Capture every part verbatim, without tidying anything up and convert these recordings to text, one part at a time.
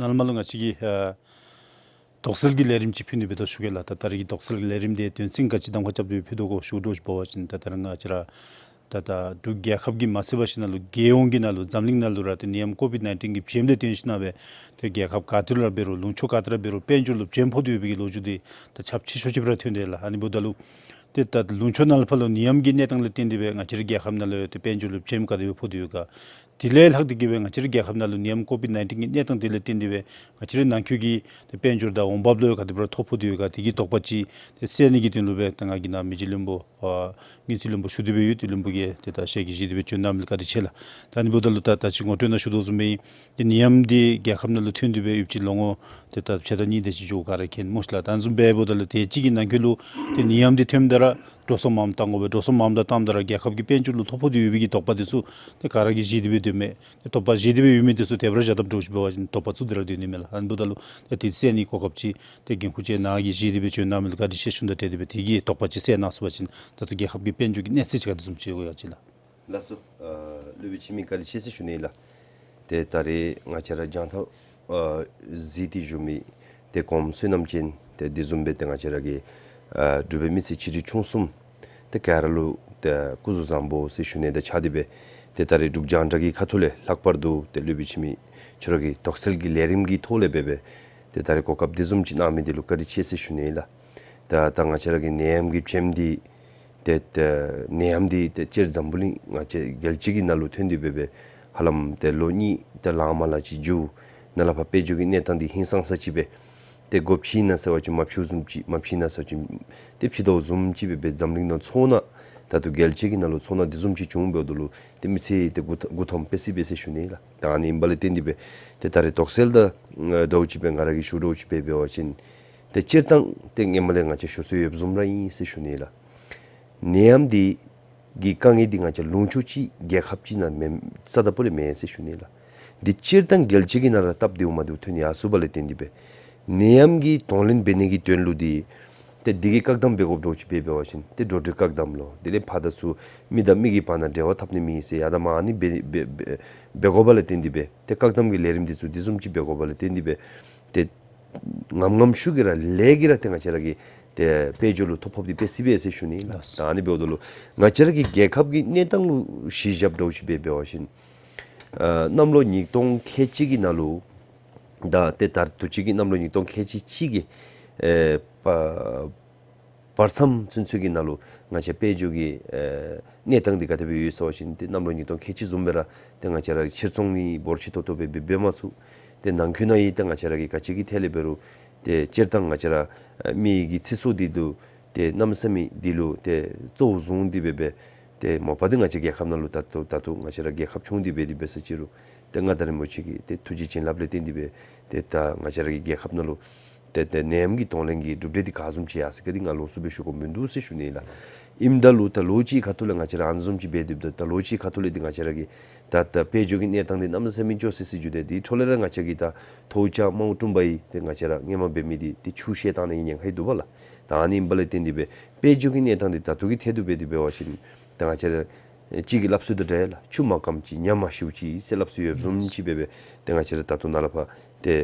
ནཱ་ལས་མར་ལུ་ང་བཅས་ཀྱིས་ཨ་དོགས་སེལ་གྱི་ལས་རིམ་ཅིག་ཕུལ་ནི་སྦེ་ད་ཞུ་གེ་ལགས། ད་ད་རེས་ཀྱི་དོགས་སེལ་གྱི་ལས་རིམ་འདི་དོན་ཚན་ག་ཅི་གདམ་ཁ་རྐྱབ་སྟེ་ཕུལ་དོ་གོ་ཞུ་དོ་ཅིག་འབད་བ་ཅིན་ད་ད་རེས་ང་བཅས་ར་ད་ད་འབྲུག་རྒྱལ་ཁབ་ཀྱི་མ་ཚད་པར་ཞིན་ན་ལུ་རྒྱལ་ཡོངས་ཀྱི་ནང་ལུ་འཛམ་གླིང་ནང་ལུ་ར་ཏེ་ནད་ཡམས་ཀོ་བིཌ་ནའིན་ཊིན་གྱི་བྱེམ་ལས་བརྟེན་ཞིན་ན་སྦེ་ཏེ་རྒྱལ་ཁབ་ག་ཏེ་ལུ་ར་འབད་རུང་ལུང་ཕྱོགས་ག་ཏེ་ར་འབད་རུང་དཔལ་འབྱོར་ལུ་བྱེམ་ཕོག་སྟེ་ཡོད་པའི་གི་ལོ་རྒྱུས་འདི་ད་ཁྱབ་ཆེ་ཤོས་ཅིག་སྦེ་ར་ཐོན་དེས་ལགས། ཨ་ནི་འབདཝ་ད་ལུ་ཏེ་ད་ལུང་ཕྱོགས་ནང་ལུ་ཕར་ལུ་ནད་ཡམས་ཀྱི་གནས་སྟངས་ལས་བརྟེན་ཏེ་སྦེ་ང་བཅས་རའི་རྒྱལ་ཁབ་ནང་ལུ་ཏེ་དཔལ་འབྱོར་ལུ་བྱེམ་ག་དེ་སྦེ་ཕོག་སྟེ་ཡོད་ག། དེ་ལས་ལྷག་སྟེ་གི་སྦེ་ང་བཅས་རའི་རྒྱལ་ཁབ་ནང་ལུ་ནད་ཡམས་ཀོ་བིཌ་ནའིན་ཊིན་གྱི་གནས་སྟངས་དེ་ལས་བརྟེན་ཏེ་སྦེ་ང་བཅས་རའི་ནང་འཁོད་ཀྱི་ཏེ་དཔལ་འབྱོར་དང་འོང་འབབ་ལུ་ག་དེ་སྦེ་ར་ཐོ་ཕོག་སྟེ་ཡོད་ག། དེ་གི་དོགས་པ་ཅིག་ཏེ་སེལ་ནི་གི་དོན་ལུ་སྦེ་ད་ང་གིས་ནཱ་མི་རྗེ་བློན་པོ་ཨ་དངུལ་རྩིས་བློན་པོ་ཞུ་སྟེ་སྦེ་ཡོད། ཏེ་བློན་པོ་གིས་ཏེ་ད་ཞལ་གྱིས་བཞེས་ཏེ་སྦེ་བྱོན་གནང་མི་ལུ་བཀའ་དྲིན་ཆེ་ལགས། ད་ཨ་ནི་འབདཝ་ད་ལུ་ད་ད་ཅི་ངོ་སྤྲོད་ནང་ཞུ་དོ་བཟུམ་སྦེ་ཨིན། ཏེ་ནད་ཡམས་འདི་རྒྱལ་ཁབ་ནང་ལུ་ཐོན་ཏེ་སྦེ་ཡུདཔ་ཅིག་ལོ་ངོ་ཏེ་ད་ཕྱེད་དང་གཉིས་དེ་ཅིག་འགྱོ་ག་ར་མཁྱེན་སྨོ་ཤི་ལགས། ད་ཨ་ནི་བཟུམ་སྦེ་འབདཝ་ད་ལུ་དེ་ཅིག་གི་ནང་འཁོད་ལུ་ཏེ་ནད་ཡམས་འདི་ཐོནམ་ད་ར་འགྲོ་སོང་མངམ་བཏང་དགོ་པས། འགྲོ་སོང་མངམ་ད་བཏངམ་ད་ར་རྒྱལ་ཁབ་ཀྱི་དཔལ་འབྱོར་ལུ་ཐོ་ཕོག་སྟེ་ཡོད་པའི་གི་དོགས་པ་དེ་ཚུ་ཏེ་ག་ར་གིས་བཞེས་ཏེ་སྦེ་སྡོད་མས། ཏེ་དོགས་པ་བཞེས་ཏེ་སྦེ་ཡོད་མི་དེ་ཚུ་དེ་སྦེ་ར་བཞག་དཔ་འདྲཝ་ཅིག་འབད་བ་ཅིན་དོགས་པ་ཚུ་དེ་ར་སྡོད་ནི་མས་ལགས། ཨ་ནི་འབདཝ་ད་ལུ་ཏེ་དེ་སེལ་ནི་གོ་སྐབས་ཅིག་ཏེ་འགན་ཁུར་ཅིག་ནཱ་གིས་བཞེས་ཏེ་སྦེ་བྱོན་གནང་མི་ལུ་བཀའ་དྲིན་ཆེ་ཞུ་ནི་དང་འབྲེལ་ཏེ་སྦེ་དེ་གི་དོགས་པ་ཅིག་སེལ་གནང་ཚུགས་པ་ཅིན་ད་ལྟོ་རྒྱལ་ཁབ་ཀྱི་དཔལ་འབྱོར་གྱི་གནས་ཚད་ཅིག་ག་དེ་བཟུམ་ཅིག་ཡོད་ག་ཅིག་ལགས། ལགས་སོ། ཨ་སློབ་དཔོན་འཆི་མེད་བཀའ་དྲིན་ཆེ་ཟེར་ཞུ་ནི་ལགས། ཏེ་ད་རེས་ང་བཅས་ར་རྒྱང་ཐག་ཨ་གཟིགས་ཏེ་བཞུགས་མི་ཏེ་གོངམ་བསོད་ནམས་ཅན་ཏེ་དེ་བཟུམ་སྦེ་ཏེ་ང་བཅས་ར་གི་ཨ་འབྲུག་པའི་མི་སེར་ཆེ་འབྲིང་ཆུང་གསུམ་ཏེ་ག་ར་ལུ་ཏེ་སྐུ་གཟུགས་བཟང་པོ་ཟེར་ཞུ་ནི་དང་གཅིག་ཁར་ཏེ་སྦེ་ཏེ་ད་རེས་འབྲུག་རྒྱང་བསྒྲགས་ཀྱི་ཁ་ཐུག་ལས་ལྷག་པར་དུ་ཏེ་སློབ་དཔོན་འཆི་མེད་ཁྱོད་ར་གི་དོགས་སེལ་གྱི་ལས་རིམ་གྱི་ཐོག་ལས་སྦེ་སྦེ་ཏེ་ད་རེས་གོ་སྐབས་དེ་བཟུམ་ཅིག་གནང་མི་དེ་ལུ་བཀའ་དྲིན་ཆེ་ཟེར་ཞུ་ནི་ལགས། ད་ད་ང་བཅས་ར་གི་ནད་ཡམས་ཀྱི་བྱེམ་འདི་ཏེ་ཏེ་ནད་ཡམས་འདི་ཏེ་སྤྱིར་འཛམ་བུ་གླིང་ང་བཅས་རྒྱལ་སྤྱི་གི་ནང་ལུ་ཐོན་ཏེ་སྦེ་སྦེ་ཧ་ལམ་ཏེ་ལོ་གཉིས་ཏེ་ལང་མ་ལང་ཅིག་མཇུག་ནཱ་ལས་ཕར་དཔལ་འབྱོར་གྱི་གནས་སྟངས་འདི་ཧིང་སངས་ས་ཅིག་སྦེ་ཏེ་དགོཔ་ཅིག་ཨིན་ན་ཟེར་བ་ཅིན་མ་ཕྱི་བཟུམ་ཅིག་མ་ཕྱི་ན་ཟེར་བ་ཅིན་ཏེ་ཕྱི་དོ་བཟུམ་ཅིག་སྦེ་སྦེ་འཛམ་གླིང་ནང་ཚོར་སྣང་ད་ལྟོ་རྒྱལ་སྤྱི་གི་ནང་ལུ་ཚོར་སྣང་དེ་བཟུམ་ཅིག་བྱུང་འབདཝ་ད་ལུ་ཏེ་མི་སེར་ཏེ་མགུ་མཐོམ་མགུ་འཐོམ་སྦེ་སི་སྦེ་ཟེར་ཞུ་ནི་ལགས། ད་ཨ་ནི་ཨིན་པ་ལས་བརྟེན་ཏེ་སྦེ་ཏེ་ད་རེས་དོགས་སེལ་དང་འདྲཝ་ཅིག་སྦེ་ང་ར་གིས་ཞུ་འདྲཝ་ཅིག་སྦེ་འབད་བ་ཅིན་ཏེ་སྤྱིར་བཏང་ཏེ་སྔོན་མ་ལས་ང་བཅས་ཞུ་སྲོལ་ཡོདཔ་བཟུམ་ར་ཨིན་ཟེར་ཞུ་ནི་ལགས། ནད་ཡམས་འདི་གི་དཀའ་ངལ་འདི་ང་བཅས་ལུང་ཕྱོགས་ཅིག་རྒྱལ་ཁབ་ཅིག་ནང་མེན་རྩ་དང་པོ་ལས་མེན་ཟེར་ཞུ་ནི་ལགས། འདི་སྤྱིར་བཏང་རྒྱལ་སྤྱི་གི་ནང་ར་སྟབས་བདེཝ་མ་བདེཝ་ཐོན་ཡར་སོང་བ་ལས་བརྟེན་ཏེ་སྦེ་ནད་ཡམས་ཀྱི་གདོང་ལེན་འབད་ནི་གི་དོན་ལུ་འདི་ཏེ་འདི་གི་བཀག་སྡོམ་འབད་དགོཔ་འདྲཝ་ཅིག་འབད་འབད་བ་ཅིན་ཏེ་འགྲོ་འགྲུལ་བཀག་སྡོམ་ལོ་དེ་ལས་ཕར་དང་ཚུར་མི་དང་མི་གི་བར་ན་འབྲེལ་བ་འཐབ་ནི་མེད་ཟེར་ཡར་དང་མར་ཨ་ནི་འབད་འབད་འབད་འབད་དགོ་པ་ལས་བརྟེན་ཏེ་སྦེ་ཏེ་བཀག་སྡོམ་གྱི་ལས་རིམ་འདི་ཚུ་དེ་བཟུམ་ཅིག་འབད་དགོ་པ་ལས་བརྟེན་ཏེ་སྦེ་ཏེ་ངམ་ངམ་ཤུགས་ཀྱིས་ར་ལས་ཀྱིས་ར་ཏེ་ང་བཅས་ར་གི་ཏེ་དཔལ་འབྱོར་ལུ་ཐོ་ཕོག་སྟེ་སྦེ་སི་སྦེ་ཟེར་ཞུ་ནི་ལགས། ལགས། ད་ཨ་ནི་འབདཝ་ད་ལུ་ང་བཅས་ར་གི་རྒྱལ་ཁབ་ཀྱི་གནས་སྟངས་ལུ་གཞི་བཞགཔ་འདྲཝ་ཅིག་འབད་འབད་བ་ཅིན་ཨ་གནམ་ལོ་ཉིས་སྟོང་ཁལ་གཅིག་གི་ནང་ལུ་ད་ཏེ་ད་ལྟོ་ཅིག་གི་གནམ་ལོ་ཉིས་སྟོང་ཁལ་གཅིག་གཅིག་གི་ཨེ་བ་བར་མཚམས་ཚུན་ཚོད་ཀྱི་ནང་ལུ་ང་བཅས་དཔལ་འབྱོར་གྱི་ཨེ་གནས་སྟངས་འདི་ག་དེ་སྦེ་ཡོད་ཟེར་བ་ཅིན་ཏེ་གནམ་ལོ་ཉིས་སྟོང་ཁལ་གཅིག་བཟུམ་སྦེ་ར་ཏེ་ང་བཅས་ར་ཕྱིར་ཚོང་གི་འབོར་ཆེ་ཏོག་ཏོ་སྦེ་འབད་འབད་མ་ཚུགས། ཏེ་ནང་འཁོད་ནང་ཡང་ཏེ་ང་བཅས་ར་གི་ག་ཅི་གི་ཐད་ལས་འབད་རུང་ཏེ་སྤྱིར་བཏང་ང་བཅས་ར་ཨེ་མི་གི་ཚེ་སྲོག་འདི་ལུ་ཏེ་གནམ་མེད་ས་མེད་འདི་ལུ་ཏེ་གཙོ་བོ་བཟུང་སྟེ་སྦེ་སྦེ་ཏེ་མ་པ་ཏེ་ང་བཅས་རྒྱལ་ཁབ་ནང་ལུ་ད་ལྟོ་ད་ལྟོ་ང་བཅས་ར་རྒྱལ་ཁབ་ཆུང་འདི་སྦེ་འདི་སྦེ་ས་ཅི་རུང་ཏེ་མངའ་བདག་རིན་པོ་ཆེ་གི་ཏེ་ཐུགས་རྗེ་བྱིན་རླབས་ལས་བརྟེན་ཏེ་སྦེ་ཏེ་ད་ང་བཅས་ར་གི་རྒྱལ་ཁབ་ནང་ལུ་ཏེ་ཏེ་ནད་ཡམས་ཀྱི་གདོང་ལེན་གྱི་གྲུབ་འབྲས་འདི་ག་བཟུམ་ཅིག་ཡར་སོ་ཡི་ག་འདི་ང་ལོགས་སུ་སྦེ་ཞུ་དགོཔ་མིན་འདུག་ཟེར་ཞུ་ནི་ལགས། ཨིནམ་ད་ལུ་ད་ལོ་གཅིག་ཁ་ཐུག་ལས་ང་བཅས་ར་ཨ་ནི་བཟུམ་ཅིག་འབད་དེ་ད་ལོ་གཅིག་ཁ་ཐུག་ལས་འདི་ང་བཅས་ར་གི་ད་ད་དཔལ་འབྱོར་གྱི་གནས་སྟངས་འདི་གནམ་མེད་ས་མེད་སྐྱོ་སི་སི་འགྱོ་སྟེ་འདི་འཕྲོ་ལས་ར་ང་བཅས་ཀྱི་ད་ཐོའུ་ཅཱ་དམངས་དྲུང་པ་ཡི་ཏེ་ང་བཅས་ར་སྔོན་མ་འབད་མི་འདི་ཏེ་ཆུ་བཤལ་བཏང་ནི་གི་ཉེན་ཁ་ཡོད་དོ་བ་ལགས། ད་ཨ་ནི་ཨིན་པ་ལས་བརྟེན་ཏེ་སྦེ་དཔལ་འབྱོར་གྱི་གནས་སྟངས་འདི་ད་ལྟོ་གི་ཐད་དུ་འབད་དེ་འབད་བ་ཅིན་ད་ང་བཅས་ར་གཅིག་གི་སླབ་སྲོལ་དང་འདྲ་ལགས། ཆུ་མ་སྐམ་ཅིག་ཉ་མ་ཤིཝ་ཅིག་ཟེར་སླབ་སྲོལ་ཡོདཔ་བཟུམ་ཅིག་སྦེ་སྦེ་ཏེ་ང་བཅས་ར་ད་ལྟོ་ནཱ་ལས་ཕར་ཏེ་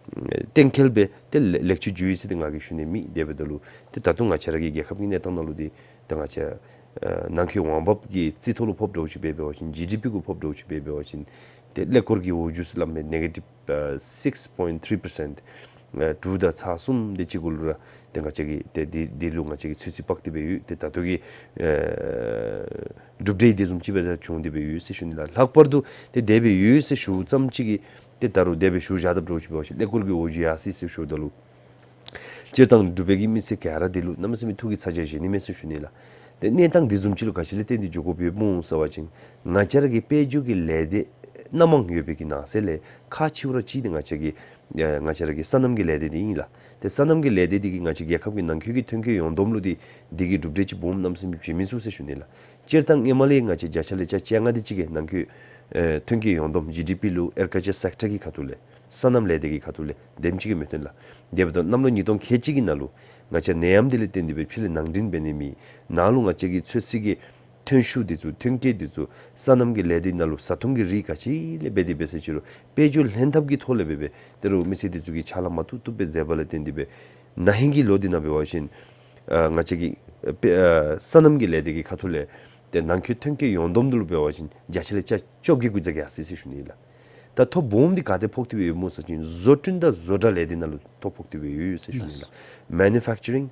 ཨེ་གཏན་འཁེལ་སྦེ་ཏེ་ལེགས་ལེགས་བཅོས་འགྱོ་ཡི་ཟེར་ཏེ་ང་གིས་ཞུ་ནི་མེད། དེ་འབདཝ་ད་ལུ་ཏེ་ད་ལྟོ་ང་བཅས་ར་གི་རྒྱལ་ཁབ་ཀྱི་གནས་སྟངས་ནང་ལུ་འདི་ཏེ་ང་བཅས་ཨ་ནང་འཁོད་འོང་འབབ་ཀྱི་རྩིས་ཐོ་ལུ་ཕོགཔ་འདྲཝ་ཅིག་འབད་འབད་བ་ཅིན་ཇི་ཌི་པི་གུ་ཕོགཔ་འདྲཝ་ཅིག་འབད་འབད་བ་ཅིན་ཏེ་ཀླད་ཀོར་གྱི་འོག་འགྱུ་ཟེར་སླབ་མི་ནེ་གེ་ཊིབ་ཨ་six point three percent། ཨ་དྲུག་དང་ཚག་གསུམ་དེ་ཅིག་གུ་ལུ་ར་ཏེ་ང་བཅས་ཀྱིས་ཏེ་འདི་འདི་ལུ་ང་བཅས་ཀྱིས་ཚོད་རྩིས་འབག་སྟེ་སྦེ་ཡོད། ཏེ་ད་ལྟོ་གི་ཨ་གྲུབ་འབྲས་དེ་བཟུམ་ཅིག་སྦེ་ར་བྱུང་སྟེ་སྦེ་ཡོད་ཟེར་ཞུ་ནི་ལགས། ལྷག་པར་དུ་ཏེ་དེ་སྦེ་ཡོད་ཟེར་ཞུཝ་ཙམ་ཅིག་གིས་ཏེ་ད་རུང་དེ་སྦེ་ཞུ་བཞག་དཔ་འདྲཝ་ཅིག་འབད་བ་ཅིན་ཀླད་ཀོར་གྱི་འོག་འགྱུ་ཡར་སོ་ཡི་ཟེར་ཞུཝ་ད་ལུ་སྤྱིར་བཏང་འབྲུག་པའི་གི་མི་སེར་ག་ར་འདི་ལུ་གནམ་མེད་ས་མེད་ཐུགས་ཀྱི་ཚ་གྱང་བཞེས་ནི་མས་ཟེར་ཞུ་ནི་ལགས། ཏེ་གནས་སྟངས་འདི་བཟུམ་ཅིག་ལུ་ག་ཅི་ལས་བརྟེན་ཏེ་འགྱོ་དགོཔ་ཡོདཔ་སྨོ་ཟེར་བ་ཅིན་ང་བཅས་ར་གི་དཔལ་འབྱོར་གྱི་ལས་སྡེ་སྣ་མང་ཡོད་པའི་གི་ནང་གསེས་ལས་ཁག་ཆེ་བ་ར་གཅིག་འདི་ང་བཅས་ཀྱི་ཨེ་ང་བཅས་ར་གི་སོ་ནམ་གྱི་ལས་སྡེ་འདི་ཨིན་ལགས། ཏེ་སོ་ནམ་གྱི་ལས་སྡེ་འདི་གིས་ང་བཅས་རྒྱལ་ཁབ་ཀྱི་ནང་འཁོད་ཀྱི་ཐོན་སྐྱེད་ཡོངས་བསྡོམས་ལུ་འདི་འདི་གིས་གྲུབ་འབྲས་ཅིག་སྦོམ་གནམ་མེད་ས་མེད་བྱིན་མི་ཚུགས་ཟེར་ཞུ་ནི་ལགས། སྤྱིར་བཏང་སྔོན་མ་ལས་ང་བཅས་བརྒྱ་ཆ་ལས་ཆ་བཅོ་ལྔ་དེ་ཅིག་གིས་ནང་འཁོད་ཨེ་ཐོན་སྐྱེད་ཡོངས་བསྡོམས་ཇི་ཌི་པི་ལུ་ཨེག་རི་ཀལ་ཅར་སེག་ཊར་གྱི་ཁ་ཐུག་ལས་སོ་ནམ་ལས་སྡེ་གི་ཁ་ཐུག་ལས་དེམ་ཅིག་གིས་མི་ཐོན་ལགས། དེ་འབདཝ་ད་གནམ་ལོ་ཉིས་སྟོང་ཁལ་གཅིག་གི་ནང་ལུ་ང་བཅས་ནད་ཡམས་དེ་ལས་བརྟེན་ཏེ་སྦེ་ཕྱི་ལས་ནང་འདྲེན་འབད་ནི་མེད། ནང་ལུ་ང་བཅས་ཀྱི་ཚོད་བསྲེ་གི་ ཐོན་ཤུགས་འདི་ཚུ་ཐོན་སྐྱེད་འདི་ཚུ་སོ་ནམ་གྱི་ལས་སྡེ་ནང་ལུ་བཟའ་འཐུང་གི་རིགས་ག་ཅི་ལས་འབད་དེ་འབད་ཟེར་ཅི་རུང་དཔལ་འབྱོར་ལྷན་ཐབས་ཀྱི་ཐོག་ལས་འབད་འབད་དེ་རུང་མི་སེར་འདི་ཚུ་གིས་ཕྱག་ལཱ་མ་བཏུབ་བཏུབ་སྦེ་མཛད་པ་ལས་བརྟེན་ཏེ་འབད་ན་ཧིང་གི་ལོ་འདི་ནང་འབད་བ་ཅིན་ཨ་ང་བཅས་ཀྱི་ཨ་དཔེ་ཨ་སོ་ནམ་གྱི་ལས་སྡེ་གི་ཁ་ཐུག་ལས་ཏེ་ནང་འཁོད་ཐོན་སྐྱེད་ཡོངས་བསྡོམས་འདི་ལུ་འབད་བ་ཅིན་བརྒྱ་ཆ་ལས་ཆ་བཅོ་བརྒྱད་ཀྱི་འགོ་བཙུགས་ཡར་སོ་ཡི་ཟེར་ཞུ་ནི་ལགས། ད་ཐོ་སྦོམ་འདི་ག་ཏེ་ཕོག་སྟེ་འབད་ཡོད་སྨོ་ཟེར་བ་ཅིན་བཟོ་སྐྲུན་དང་བཟོ་གྲྭ་ལས་སྡེ་ནང་ལུ་ཐོ་ཕོག་སྟེ་འབད་ཡོད་ཟེར་ཞུ་ནི་ལགས། Manufacturing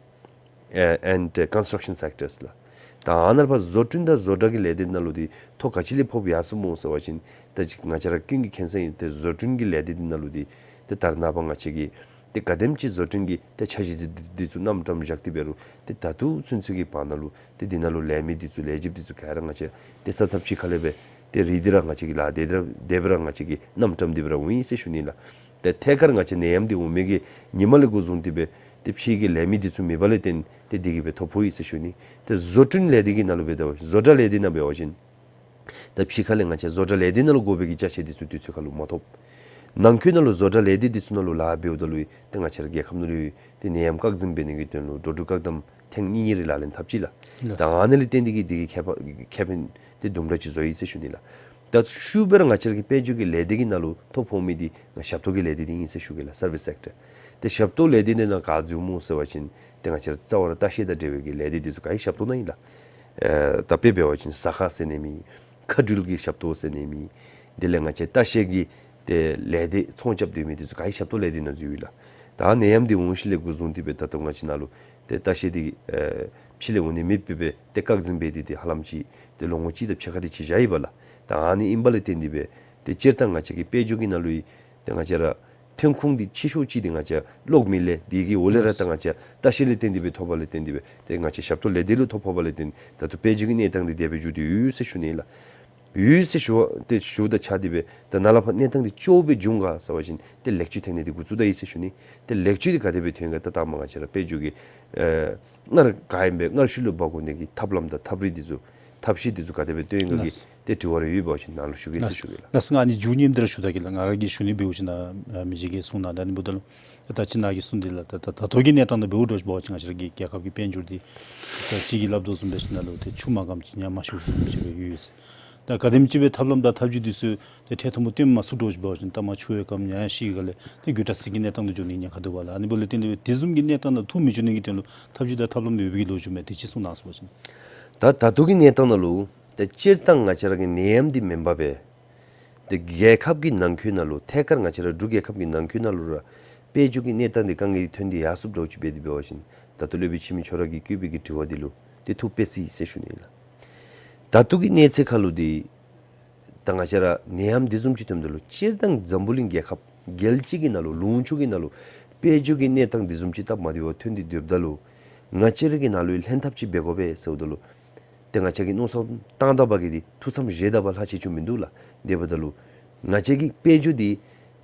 and construction sectors ལགས། ད་ཨ་ནཱ་ལས་ཕར་བཟོ་སྐྲུན་དང་བཟོ་གྲྭ་གི་ལས་སྡེ་ནང་ལུ་འདི་ཐོ་ག་ཅི་ལས་ཕོག་ཡར་སོ་སྨོ་ཟེར་བ་ཅིན་ད་ཅི་ང་བཅས་ར་ཀུན་གྱིས་མཁྱེན་གསལ་ཨིན། ཏེ་བཟོ་སྐྲུན་གྱི་ལས་སྡེ་འདི་ནང་ལུ་འདི་ཏེ་ད་རེས་ནངས་པ་ང་བཅས་ཀྱི་ཏེ་ག་དེམ་ཅིག་བཟོ་སྐྲུན་གྱི་ཏེ་འཆར་གཞི་འདི་འདི་ཚུ་དངམ་བཀྲམ་བཞག་སྟེ་འབད་རུང་ཏེ་ད་ལྟོ་ཚུན་ཚོད་ཀྱི་བར་ན་ལུ་ཏེ་འདི་ནང་ལུ་ལས་མི་འདི་ཚུ་ལས་བྱེདཔ་འདི་ཚུ་ག་ར་ང་བཅས་ཏེ་ས་ཚབ་ཕྱི་ཁ་ལས་འབད་ཏེ་རིལ་ཏེ་ར་ང་བཅས་ཀྱི་ལཱ་དེ་དེ་ར་དེ་སྦེ་ར་ང་བཅས་ཀྱིས་དངམ་བཀྲམ་སྟེ་འབད་ར་འོང་ཡི་ཟེར་ཞུ་ནི་ལགས། ཏེ་ཐད་ཀར་ང་བཅས་ནད་ཡམས་འདི་འོང་མི་གི་ཉིནམ་ལས་འགོ་བཟུང་སྟེ་འབད་ཏེ་ཕྱི་གི་ལས་མི་འདི་ཚུ་མེད་པ་ལས་བརྟེན་ཏེ་འདི་གིས་འབད་ཐོ་ཕོག་ཡི་ཟེར་ཞུ་ནི། ཏེ་བཟོ་སྐྲུན་ལས་སྡེ་གི་ནང་ལུ་འབད་ད་བཟོ་གྲྭ་ལས་སྡེ་ནང་འབད་བ་ཅིན་ད་ཕྱི་ཁ་ལས་ང་བཅས་བཟོ་གྲྭ་ལས་སྡེ་ནང་ལུ་དགོ་པའི་གི་ཅ་ཆས་འདི་ཚུ་དུས་ཚོད་ཁར་ལུ་མ་ཐོབ། ནང་འཁོད་ནང་ལུ་བཟོ་གྲྭ་ལས་སྡེ་འདི་ཚུ་ནང་ལུ་ལཱ་འབདཝ་ད་ལུ་ཏེ་ང་བཅས་ར་རྒྱལ་ཁབ་ནང་ལུ་ཏེ་ནད་ཡམས་བཀག་འཛིན་འབད་ནི་གི་དོན་ལུ་འགྲོ་འགྲུལ་བཀག་དམ་ཐེངས་གཉིས་གཉིས་རེ་ལག་ལེན་འཐབ་ཅི་ལགས། ལགས། ད་ཨ་ནི་ལས་བརྟེན་ཏེ་གིས་འདི་གི་ཁེ་ཕན་ཁེ་ཕན་ཏེ་དུམ་གྲ་ཅིག་བཟོ་ཡི་ཟེར་ཞུ་ནི་ལགས། ད་ཤུལ་སྦེ་ར་ང་བཅས་ར་གི་དཔལ་འབྱོར་གྱི་ལས་སྡེ་གི་ནང་ལུ་ཐོ་ཕོག་མི་འདི་ང་ཞབས་ཏོག་གི་ལས་སྡེ་འདི་ཨིན་ཟེར་ཞུ་གེ་ལགས། སར་བིསི་སེཀ་ཊར། ཏེ་ཞབས་ཏོག་ལས་སྡེ་འདི་ནང་ག་འཛུལ་སྨོ་ཟེར་བ་ཅིན་ཏེ་ང་བཅས་ར་རྩ་བ་ར་ལྟ་བཤལ་དང་འབྲེལ་བའི་གི་ལས་སྡེ་འདི་ཚུ་ག་ཡི་ཞབས་ཏོག་ནང་ཨིན་ལགས། ཨེ་ད་དཔེ་འབད་བ་ཅིན་ཟ་ཁང་ཟེར་ནི་མེད། མཁའ་འགྲུལ་གྱི་ཞབས་ཏོག་ཟེར་ནི་མེད། དེ་ལས་ང་བཅས་ལྟ་བཤལ་གྱི་ཏེ་ལས་སྡེ་ཚོང་རྐྱབ་སྡོད་མི་འདི་ཚུ་ག་ཡི་ཞབས་ཏོག་ལས་སྡེ་ནང་འཛུལ་ཡི་ལགས། ད་ནད་ཡམས་འདི་འོང་ཞིནམ་ལས་འགོ་བཟུང་སྟེ་འབད་ད་ལྟོ་ང་བཅས་ནང་ལུ་ཏེ་ལྟ་བཤལ་འདི་ཨེ་ཕྱི་ལས་འོང་ནི་མེདཔ་སྦེ་ཏེ་བཀག་འཛིན་འབད་དེ་ཏེ་ཧ་ལམ་ཅིག་ཏེ་ལོ་ངོ་གཅིག་དང་ཕྱེད་ཀ་དེ་ཅིག་བཞག་ཡི་པ་ལགས། ད་ཨ་ནི་ཨིན་པ་ལས་བརྟེན་ཏེ་འབད་ཏེ་སྤྱིར་བཏང་ང་བཅས་ཀྱི་དཔལ་འབྱོར་གྱི་ནང་ལུ་ཡང་ཏེ་ང་བཅས་ར་ཐོན་ཁུངས་འདི་ཆེ་ཤོས་ཅིག་འདི་ང་བཅས་གློག་མེ་ལས་འདི་གི་འོག་ལས་ར་ད་ང་བཅས་ལྟ་བཤལ་ལས་བརྟེན་ཏེ་འབད་ཐོབ་པ་ལས་བརྟེན་ཏེ་འབད་ཏེ་ང་བཅས་ཞབས་ཏོག་ལས་སྡེ་ལུ་ཐོ་ཕོག་པ་ལས་བརྟེན་ད་ལྟོ་དཔལ་འབྱོར་གྱི་གནས་སྟངས་འདི་དེ་སྦེ་འགྱོ་སྟེ་ཡོད་ཟེར་ཞུ་ནི་ལགས། ཡོད་ཟེར་ཞུ་བ་ཏེ་ཞུཝ་དང་ཆ་སྟེ་འབད་ད་ནཱ་ལས་ཕར་གནས་སྟངས་འདི་སྐྱོ་སྦེ་འགྱོ་ག་ཟེར་བ་ཅིན་ཏེ་ལེགས་བཅོས་ཐོན་ནི་འདི་འགོ་བཙུགས་ད་ཡི་ཟེར་ཞུ་ནི། ཏེ་ལེགས་བཅོས་འདི་ག་དེ་སྦེ་ཐོན་ག་ད་ད་མ་ང་བཅས་ར་དཔལ་འབྱོར་གྱི་ཨེ་སྔར་ག་ཨིནམ་སྦེ་སྔར་ཤུལ་ལུ་འབག་དགོ་ནི་གི་ཐབས་ལམ་དང་ཐབས་རིག་འདི་ཚུ་ཐབས་ཤེས་འདི་ཚུ་ག་དེ་སྦེ་བཏོན་ག་གི་ལགས། ཏེ་དྲི་བ་རེ་ཡོད་པ་ཅིན་ནཱ་ལུ་ཞུ་གེ་ཟེར་ཞུ་གེ་ལགས། ལགས་སོ། ང་ཨ་ནི་མཇུག་ཉིནམ་འདི་ར་ཞུ་ད་གེ་ལགས། ང་ར་གིས་ཞུ་ནི་འབདཝ་ཅིག་ནང་ཨ་མི་རྗེ་གིས་གསུངས་གནང་ད་ནི་འབདཝ་ད་ལུ་ད་ཅི་ནཱ་གིས་གསུངས་འདི་ལགས། ད་ད་ད་ལྟོ་གི་གནས་སྟངས་དང་འབདཝ་འདྲཝ་ཅིག་འབད་བ་ཅིན་ང་བཅས་ར་གི་རྒྱལ་ཁབ་ཀྱི་དཔལ་འབྱོར་འདི་ད་ཅི་གིས་སླབ་དོ་བཟུམ་འབད་ཞིནམ་ལས་ཏེ་ཆུ་མ་སྐམ་ཅིག་ཉམས་མ་ཞུ་བཟུམ་ཅིག་སྦེ་ཡོད་ཡོད་ཟེར། ད་ག་དེམ་ཅིག་སྦེ་ཐབས་ལམ་དང་ཐབས་བྱུས་འདི་ཚུ་ཏེ་འཕྲལ་མཐུད་མ་སྟོན་མ་ཚུགས་འདྲཝ་ཅིག་འབད་བ་ཅིན་ད་མ་ཆུ་ཡང་སྐམ་ཉ་ཡང་ཤི་ག་ལས་ཏེ་རྒུད་དྲགས་སི་གི་གནས་སྟངས་དུ་འགྱོ་ནི་ཉེན་ཁ་འདུག་པ་ལགས། ཨ་ནི་འབདཝ་ལས་བརྟེན་ཏེ་འབད་དེ་བཟུམ་གྱི་གནས་སྟངས་ནང་ཐུག་མི་བཅུག་ནི་གི་དོན་ལུ་ཐབས་བྱུས་དང་ཐབས་ལམ་ཡོད་པའི་གི་ལོ་རྒྱུས་མས། དེ་ཅིག་གསུང་གནང་ཟེར་བ་ཅིན། ད་ད་ལྟོ་གི་གནས་སྟངས་ནང་ལུ་ཏེ་སྤྱིར་བཏང་ང་བཅས་ར་གི་ནད་ཡམས་འདི་མེན་པར་སྦེ་ཏེ་རྒྱལ་ཁབ་ཀྱི་ནང་འཁོད་ནང་ལུ་ཐད་ཀར་ང་བཅས་ར་འབྲུག་རྒྱལ་ཁབ་ཀྱི་ནང་འཁོད་ནང་ལུ་ར་དཔལ་འབྱོར་གྱི་གནས་སྟངས་འདི་དཀའ་ངལ་ཐོན་ཏེ་ཡར་སོཔ་འདྲཝ་ཅིག་འབད་དེ་འབད་བ་ཅིན་ད་ལྟོ་སློབ་དཔོན་འཆི་མེད་ཁྱོད་ར་གིས་བཀོད་པའི་གི་དྲི་བ་འདི་ལུ་ཏེ་ཐུགས་ཕན་སི་ཟེར་ཞུ་ནི་ལགས། ད་ལྟོ་གི་གནས་ཚད་ཁར་ལུ་འདི་ད་ང་བཅས་ར་ནད་ཡམས་འདི་བཟུམ་ཅིག་ཐོནམ་ད་ལུ་སྤྱིར་བཏང་འཛམ་བུ་གླིང་རྒྱལ་ཁབ་རྒྱལ་སྤྱི་གི་ནང་ལུ་ལུང་ཕྱོགས་ཀྱི་ནང་ལུ་དཔལ་འབྱོར་གྱི་གནས་སྟངས་འདི་བཟུམ་ཅིག་སྟབས་མ་བདེཝ་ཐོན་ཏེ་སྡོདཔ་ད་ལུ་ང་བཅས་ར་གི་ནང་ལུ་ལྷན་ཐབས་ཅིག་འབད་དགོ་པས་ཟེརཝ་ད་ལུ་ཏེ་ང་བཅས་ཀྱིས་མནོ་བསམ་བཏང་ད་པ་གིས་འདི་ཐུགས་བསམ་བཞེས་ད་པ་ལྷག་ཆེ་ཅིག་མིན་འདུག་ལགས། དེ་འབདཝ་ད་ལུ་ང་བཅས་ཀྱི་དཔལ་འབྱོར་འདི་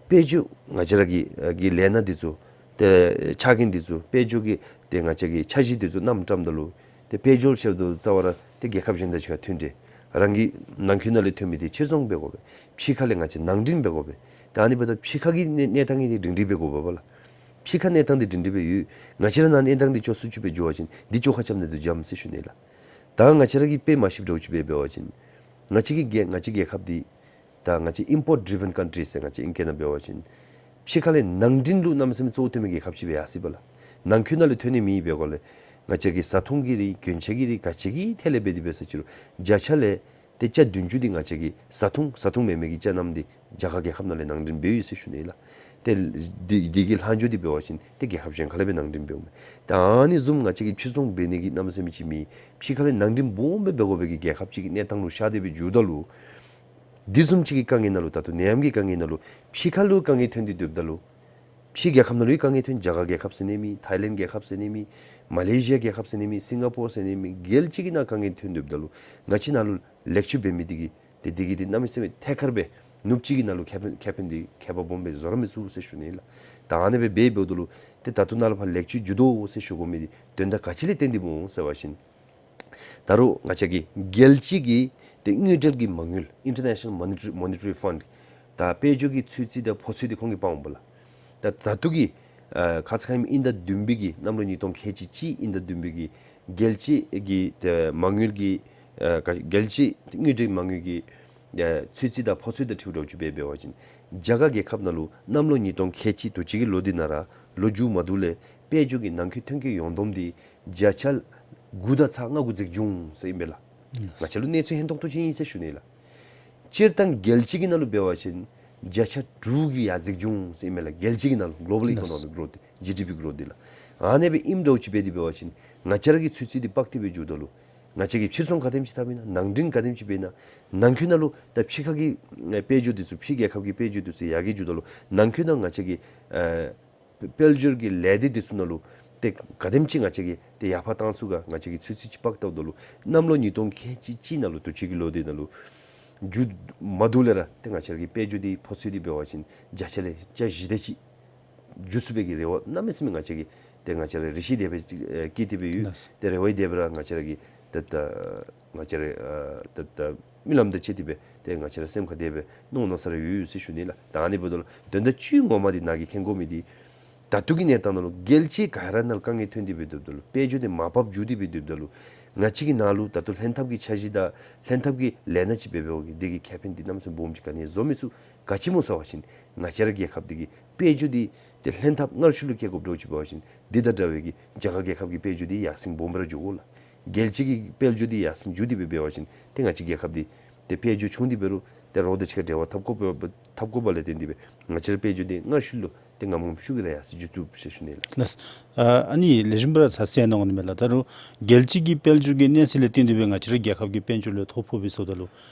དཔལ་འབྱོར་ང་བཅས་ར་གི་གི་ལས་སྣ་འདི་ཚུ་ཏེ་ཆ་རྐྱེན་འདི་ཚུ་དཔལ་འབྱོར་གྱི་ཏེ་ང་བཅས་ཀྱི་འཆར་གཞི་འདི་ཚུ་དངམ་བཀྲམ་ད་ལུ་ཏེ་དཔལ་འབྱོར་ཟེརཝ་ད་རྩ་བ་ར་ཏེ་རྒྱལ་ཁབ་གཞན་དང་གཅིག་ཁར་མཐུན་འབྲེལ་རང་གི་ནང་འཁོད་ནང་ལས་ཐོན་མི་འདི་ཕྱིར་ཚོང་འབད་དགོ་པས། ཕྱི་ཁ་ལས་ང་བཅས་ནང་འདྲེན་འབད་དགོ་པས། ད་ཨ་ནི་འབདཝ་ད་ཕྱི་ཁ་གི་གནས་གནས་སྟངས་ཀྱི་འདི་སྒྲིང་སྒྲི་འབད་དགོ་པས་ལགས། ཕྱི་ཁ་གནས་སྟངས་འདི་སྒྲིང་སྒྲི་སྦེ་ཡོད། ང་བཅས་ར་ནང་གནས་སྟངས་འདི་སྐྱོ་སུ་ཅིག་སྦེ་འགྱོ་བ་ཅིན་འདི་བཅོ་ཁ་རྐྱབ་ནི་འདི་འཇམ་ཟེར་ཞུ་ནི་ལགས། ད་ང་བཅས་ར་གིས་དཔེ་མ་ཤེསཔ་འདྲཝ་ཅིག་སྦེ་འབད་བ་ཅིན་ང་བཅས་ཀྱི་རྒྱལ་ང་བཅས་རྒྱལ་ཁབ་འདི་ད་ང་བཅས་import driven country ཟེར་ང་བཅས་ཨིང་སྐད་ནང་འབད་བ་ཅིན་ཕྱི་ཁ་ལས་ནང་འདྲེན་ལུ་གནམ་མེད་ས་མེད་གཙོ་བོ་ཐོན་མི་རྒྱལ་ཁབ་ཅིག་སྦེ་ཡར་སོ་ཡི་པ་ལགས། ནང་འཁོད་ནང་ལས་ཐོན་ནི་མེདཔ་འབད་དགོཔ་ལས་ང་བཅས་ཀྱི་བཟའ་འཐུང་གི་རིགས་གྱོན་ཆས་ཀྱི་རིགས་ག་ཅི་གི་ཐད་ལས་འབད་དེ་འབད་ས་ཅི་རུང་བརྒྱ་ཆ་ལས་ཏེ་ཆ་བདུན་ཅུ་འདི་ང་བཅས་ཀྱི་བཟའ་འཐུང་བཟའ་འཐུང་མེན་མི་གི་ཆ་རྣམས་འདི་རྒྱ་གར་རྒྱལ་ཁབ་ནང་ལས་ནང་འདྲེན་འབད་ཡོད་ཟེར་ཞུ་ནི་ལགས། ཏེ་འདི་འདི་གི་ལྷག་འཕྲོ་འདི་འབད་བ་ཅིན་ཏེ་རྒྱལ་ཁབ་གཞན་ཁ་ལས་འབད་ནང་འདྲེན་འབདཝ་མས། ད་ཨ་ནི་བཟུམ་ང་བཅས་ཀྱིས་ཕྱིར་ཚོང་འབད་ནི་གི་གནམ་མེད་ས་མེད་ཅིག་མེད། ཕྱི་ཁ་ལས་ནང་འདྲེན་སྦོམ་སྦེ་འབད་དགོ་པའི་གི་རྒྱལ་ཁབ་ཅིག་གི་གནས་སྟངས་ལུ་ཤར་ཏེ་སྦེ་འགྱོཝ་ད་ལུ་འདི་བཟུམ་ཅིག་གི་དཀའ་ངལ་ནང་ལུ་ད་ལྟོ་ནད་ཡམས་ཀྱི་དཀའ་ངལ་ནང་ལུ་ཕྱི་ཁ་ལུ་དཀའ་ངལ་ཐོན་ཏེ་སྡོདཔ་ད་ལུ་ཕྱི་རྒྱལ་ཁབ་ནང་ལུ་ཡང་དཀའ་ངལ་ཐོན། རྒྱ་གར་རྒྱལ་ཁབ་ཟེར་ནི་མེད། ཐའི་ལེནཌ་རྒྱལ་ཁབ་ཟེར་ནི་མེད། མ་ལེ་ཤི་ཡ་རྒྱལ་ཁབ་ཟེར་ནི་མེད། སིང་ག་པོར་ཟེར་ནི་མེད། རྒྱལ་སྤྱི་གི་ནང་དཀའ་ངལ་ཐོན་སྡོདཔ་ད་ལུ་ང་བཅས་ནང་ལུ་ལེགས་བཅོས་འབད་མི་འདི་གིས་ཏེ་འདི་གིས་ཏེ་གནམ་མེད་ས་མེད་ཐད་ཀར་སྦེ་ནུབ་གཅིག་གི་ནང་ལུ་ཁེ་ཕན་ཁེ་ཕན་འདི་ཁྱད་པར་སྦོམ་སྦེ་བཟོ་ར་མི་ཚུགས་ཟེར་ཞུ་ནི་ལགས། ད་ཨ་ནི་སྦེ་འབད་འབདཝ་ད་ལུ་ཏེ་ད་ལྟོ་ནཱ་ལས་ཕར་ལེགས་བཅོས་འགྱོ་དོ་ཟེར་ཞུ་དགོ་མི་འདི་དོན་དག་ག་ཅི་ལས་བརྟེན་ཏེ་སྨོ་ཟེར་བ་ཅིན་ད་རུང་ང་བཅས་ཀྱི་རྒྱལ་སྤྱི་གི་ཏེ་དངུལ་འབྲེལ་གྱི་མ་དངུལ་International Monetary Monetary Fund ད་དཔལ་འབྱོར་གྱི་ཚོད་རྩིས་དང་ཕོགས་ཚོད་འདི་ཁོང་གིས་འབག་འོང་པ་ལགས། ད་ད་ལྟོ་གི་ཨ་ཁ་ཙ་ཁ་ཉིནམ་དབྱིན་ཟླ་བདུན་པའི་གི་གནམ་ལོ་ཉིས་སྟོང་ཁལ་གཅིག་གཅིག་དབྱིན་ཟླ་བདུན་པའི་གི་རྒྱལ་སྤྱི་གི་ཏེ་མ་དངུལ་གྱི་ ཨ་ག་རྒྱལ་སྤྱི་དངུལ་འབྲེལ་མ་དངུལ་གྱི་ཨ་ཚོད་རྩིས་དང་ཕོགས་ཚོད་དང་འཁྲིལཝ་འདྲཝ་ཅིག་འབད་འབད་བ་ཅིན་རྒྱ་གར་རྒྱལ་ཁབ་ནང་ལུ་གནམ་ལོ་ཉིས་སྟོང་ཁལ་གཅིག་དུས་ཅི་གི་ལོ་འདི་ནང་ར་ལོ་མཇུག་མ་བསྡུ་ལས་དཔལ་འབྱོར་གྱི་ནང་འཁོད་ཐོན་སྐྱེད་ཡོངས་བསྡོམས་འདི་བརྒྱ་ཆ་དགུ་དང་ཚག་ལྔ་དགུ་འཛེགས་འགྱོ་འོང་ཟེར་ཨིན་པས་ལགས། ང་བཅས་ལུ་གནས་ཚུལ་ཧན་ཏོང་ཏོ་ཅིག་ཨིན་ཟེར་ཞུ་ནི་ལགས། སྤྱིར་བཏང་རྒྱལ་སྤྱི་གི་ནང་ལུ་འབད་བ་ཅིན་བརྒྱ་ཆ་དྲུག་གི་ཡར་འཛེགས་འགྱོ་འོང་ཟེར་ཨིན་མས་ལགས། རྒྱལ་སྤྱི་གི་ནང་ལུ་གོ་ལོ་བཱལ་ཨི་ཀོ་ནོ་མིག་གྷོ་རོཐ་འདི་ཇི་ཌི་པི་གྷོ་རོཐ་འདི་ལགས། ཨ་ནི་སྦེ་ཨིནམ་འདྲཝ་ཅིག་འབད་དེ་འབད་བ་ཅིན་ང་བཅས་ར་གི་ཚོད་རྩིས་འདི་དཔག་སྟེ་སྦེ་འགྱོཝ་ད་ལུ་ང་བཅས་ཀྱི་ཕྱིར་ཚོང་ག་དེམ་ཅིག་འཐབ་ཨིན་ན་ནང་འདྲེན་ག་དེམ་ཅིག་འབད་ཨིན་ན་ནང་འཁོད་ནང་ལུ་ད་ཕྱི་ཁ་གི་ཨེ་དཔལ་འབྱོར་འདི་ཚུ་ཕྱི་རྒྱལ་ཁབ་ཀྱི་དཔལ་འབྱོར་འདི་ཚུ་ཡར་རྒྱས་འགྱོཝ་ད་ལུ་ནང་འཁོད་ནང་ང་བཅས་ཀྱི་ཨེ་དཔལ་འབྱོར་གྱི་ལས་སྡེ་འདི་ཚུ་ནང་ལུ་ཏེ་ག་དེམ་ཅིག་ང་བཅས་ཀྱིས་ཏེ་ཡར་འཕར་བཏང་ཚུགས་ག་ང་བཅས་ཀྱིས་ཚོད་རྩིས་ཅིག་དཔག་བལྟཝ་ད་ལུ་གནམ་ལོ་ཉིས་སྟོང་ཁལ་གཅིག་གཅིག་ནང་ལུ་དུས་ཅི་གི་ལོ་འདི་ནང་ལུ་མཇུག་མ་བསྡུ་ལས་ར་ཏེ་ང་བཅས་ར་གི་དཔལ་འབྱོར་འདི་ཕོགས་ཚོད་འདི་འབད་བ་ཅིན་བརྒྱ་ཆ་ལས་བརྒྱ་བཞི་དེ་ཅིག་འགྱོ་ཚུགས་པའི་གི་རེ་བ་གནམ་མེད་ས་མེད་ང་བཅས་ཀྱིས་ཏེ་ང་བཅས་ར་རེ་ཆེ་དེ་སྦེ་ཅིག་ཨེ་བསྐྱེད་དེ་སྦེ་ཡོད། ལགས། ཏེ་རེ་བ་འདི་སྦེ་ར་ང་བཅས་ར་གི་ཏེ་ད་ང་བཅས་ར་ཨ་ད་ད་རྨི་ལམ་དང་བཅས་ཏེ་སྦེ་ཏེ་ང་བཅས་ར་སེམས་ཁར་དེ་སྦེ་མནོ་མནོ་ས་ར་ཡོད་ཡོད་ཟེར་ཞུ་ནི་ལགས། ད་ཨ་ནི་འབདཝ་ད་ལུ་དོན་དག་ཅིག་ངོ་མ་འདི་ནཱ་གིས་མཁྱེན་དགོ་མི་འདི་ད་ལྟོ་གི་གནས་སྟངས་ནང་ལུ་རྒྱལ་སྤྱི་ག་ར་ནང་ལུ་དཀའ་ངལ་ཐོན་ཏེ་སྦེ་སྡོདཔ་ད་ལུ་དཔལ་འབྱོར་འདི་མར་ཕབ་འགྱོ་སྟེ་སྦེ་སྡོདཔ་ད་ལུ་ང་བཅས་ཀྱི་ནང་ལུ་ད་ལྟོ་ལྷན་ཐབས་ཀྱི་འཆར་གཞི་དང་ལྷན་ཐབས་ཀྱི་ལས་སྣ་ཅིག་འབད་འབདཝ་གིས་དེ་གི་ཁེ་ཕན་འདི་གནམ་མེད་ས་མེད་སྦོམ་ཅིག་ག་ནི་ཡང་བཟོ་མི་ཚུགས། ག་ཅི་སྨོ་ཟེར་བ་ཅིན་ང་བཅས་ར་རྒྱལ་ཁབ་འདི་གི་དཔལ་འབྱོར་འདི་ཏེ་ལྷན་ཐབས་སྔར་ཤུལ་ལུ་བསྐྱལ་དགོཔ་འདྲཝ་ཅིག་འབད་བ་ཅིན་འདི་དང་འདྲ་བའི་གི་རྒྱ་གར་རྒྱལ་ཁབ་ཀྱི་དཔལ་འབྱོར་འདི་ཡར་སེང་སྦོམ་སྦེ་ར་འགྱོ་དགོ་ལགས། རྒྱལ་སྤྱི་གི་དཔལ་འབྱོར་འདི་ཡར་སེང་འགྱོ་སྟེ་སྦེ་འབད་བ་ཅིན་ཏེ་ང་བཅས་རྒྱལ་ཁབ་འདི་ཏེ་དཔལ་འབྱོར་ཆུང་སྟེ་འབད་རུང་ཏེ་རོགས་དང་གཅིག་ཁར་འབྲེལ་བ་འཐབ་དགོཔ་འཐབ་དགོཔ་ལས་བརྟེན་ཏེ་སྦེ་ང་བཅས་ར་དཔལ་འབྱོར་འདི་སྔར་ཤུལ་ལུ་ཏེ་ངམ་ངམ་ཤུགས་ཀྱིས་ར་ཡར་སེང་འགྱོ་ཚུགས་ཟེར་ཞུ་ནི་ལགས། ལགས། ཨ་ཨ་ནི་ལེགས་ཤོམ་སྦེ་ར་ཚར་གསན་གནང་ནི་མས་ལགས། ད་རུང་རྒྱལ་སྤྱི་གི་དཔལ་འབྱོར་གྱི་གནས་ཚད་ལས་བརྟེན་ཏེ་སྦེ་ང་བཅས་ར་རྒྱལ་ཁབ་ཀྱི་དཔལ་འབྱོར་ལུ་ཐོ་ཕོག་སྦེ་སོངམ་ད་ལུ་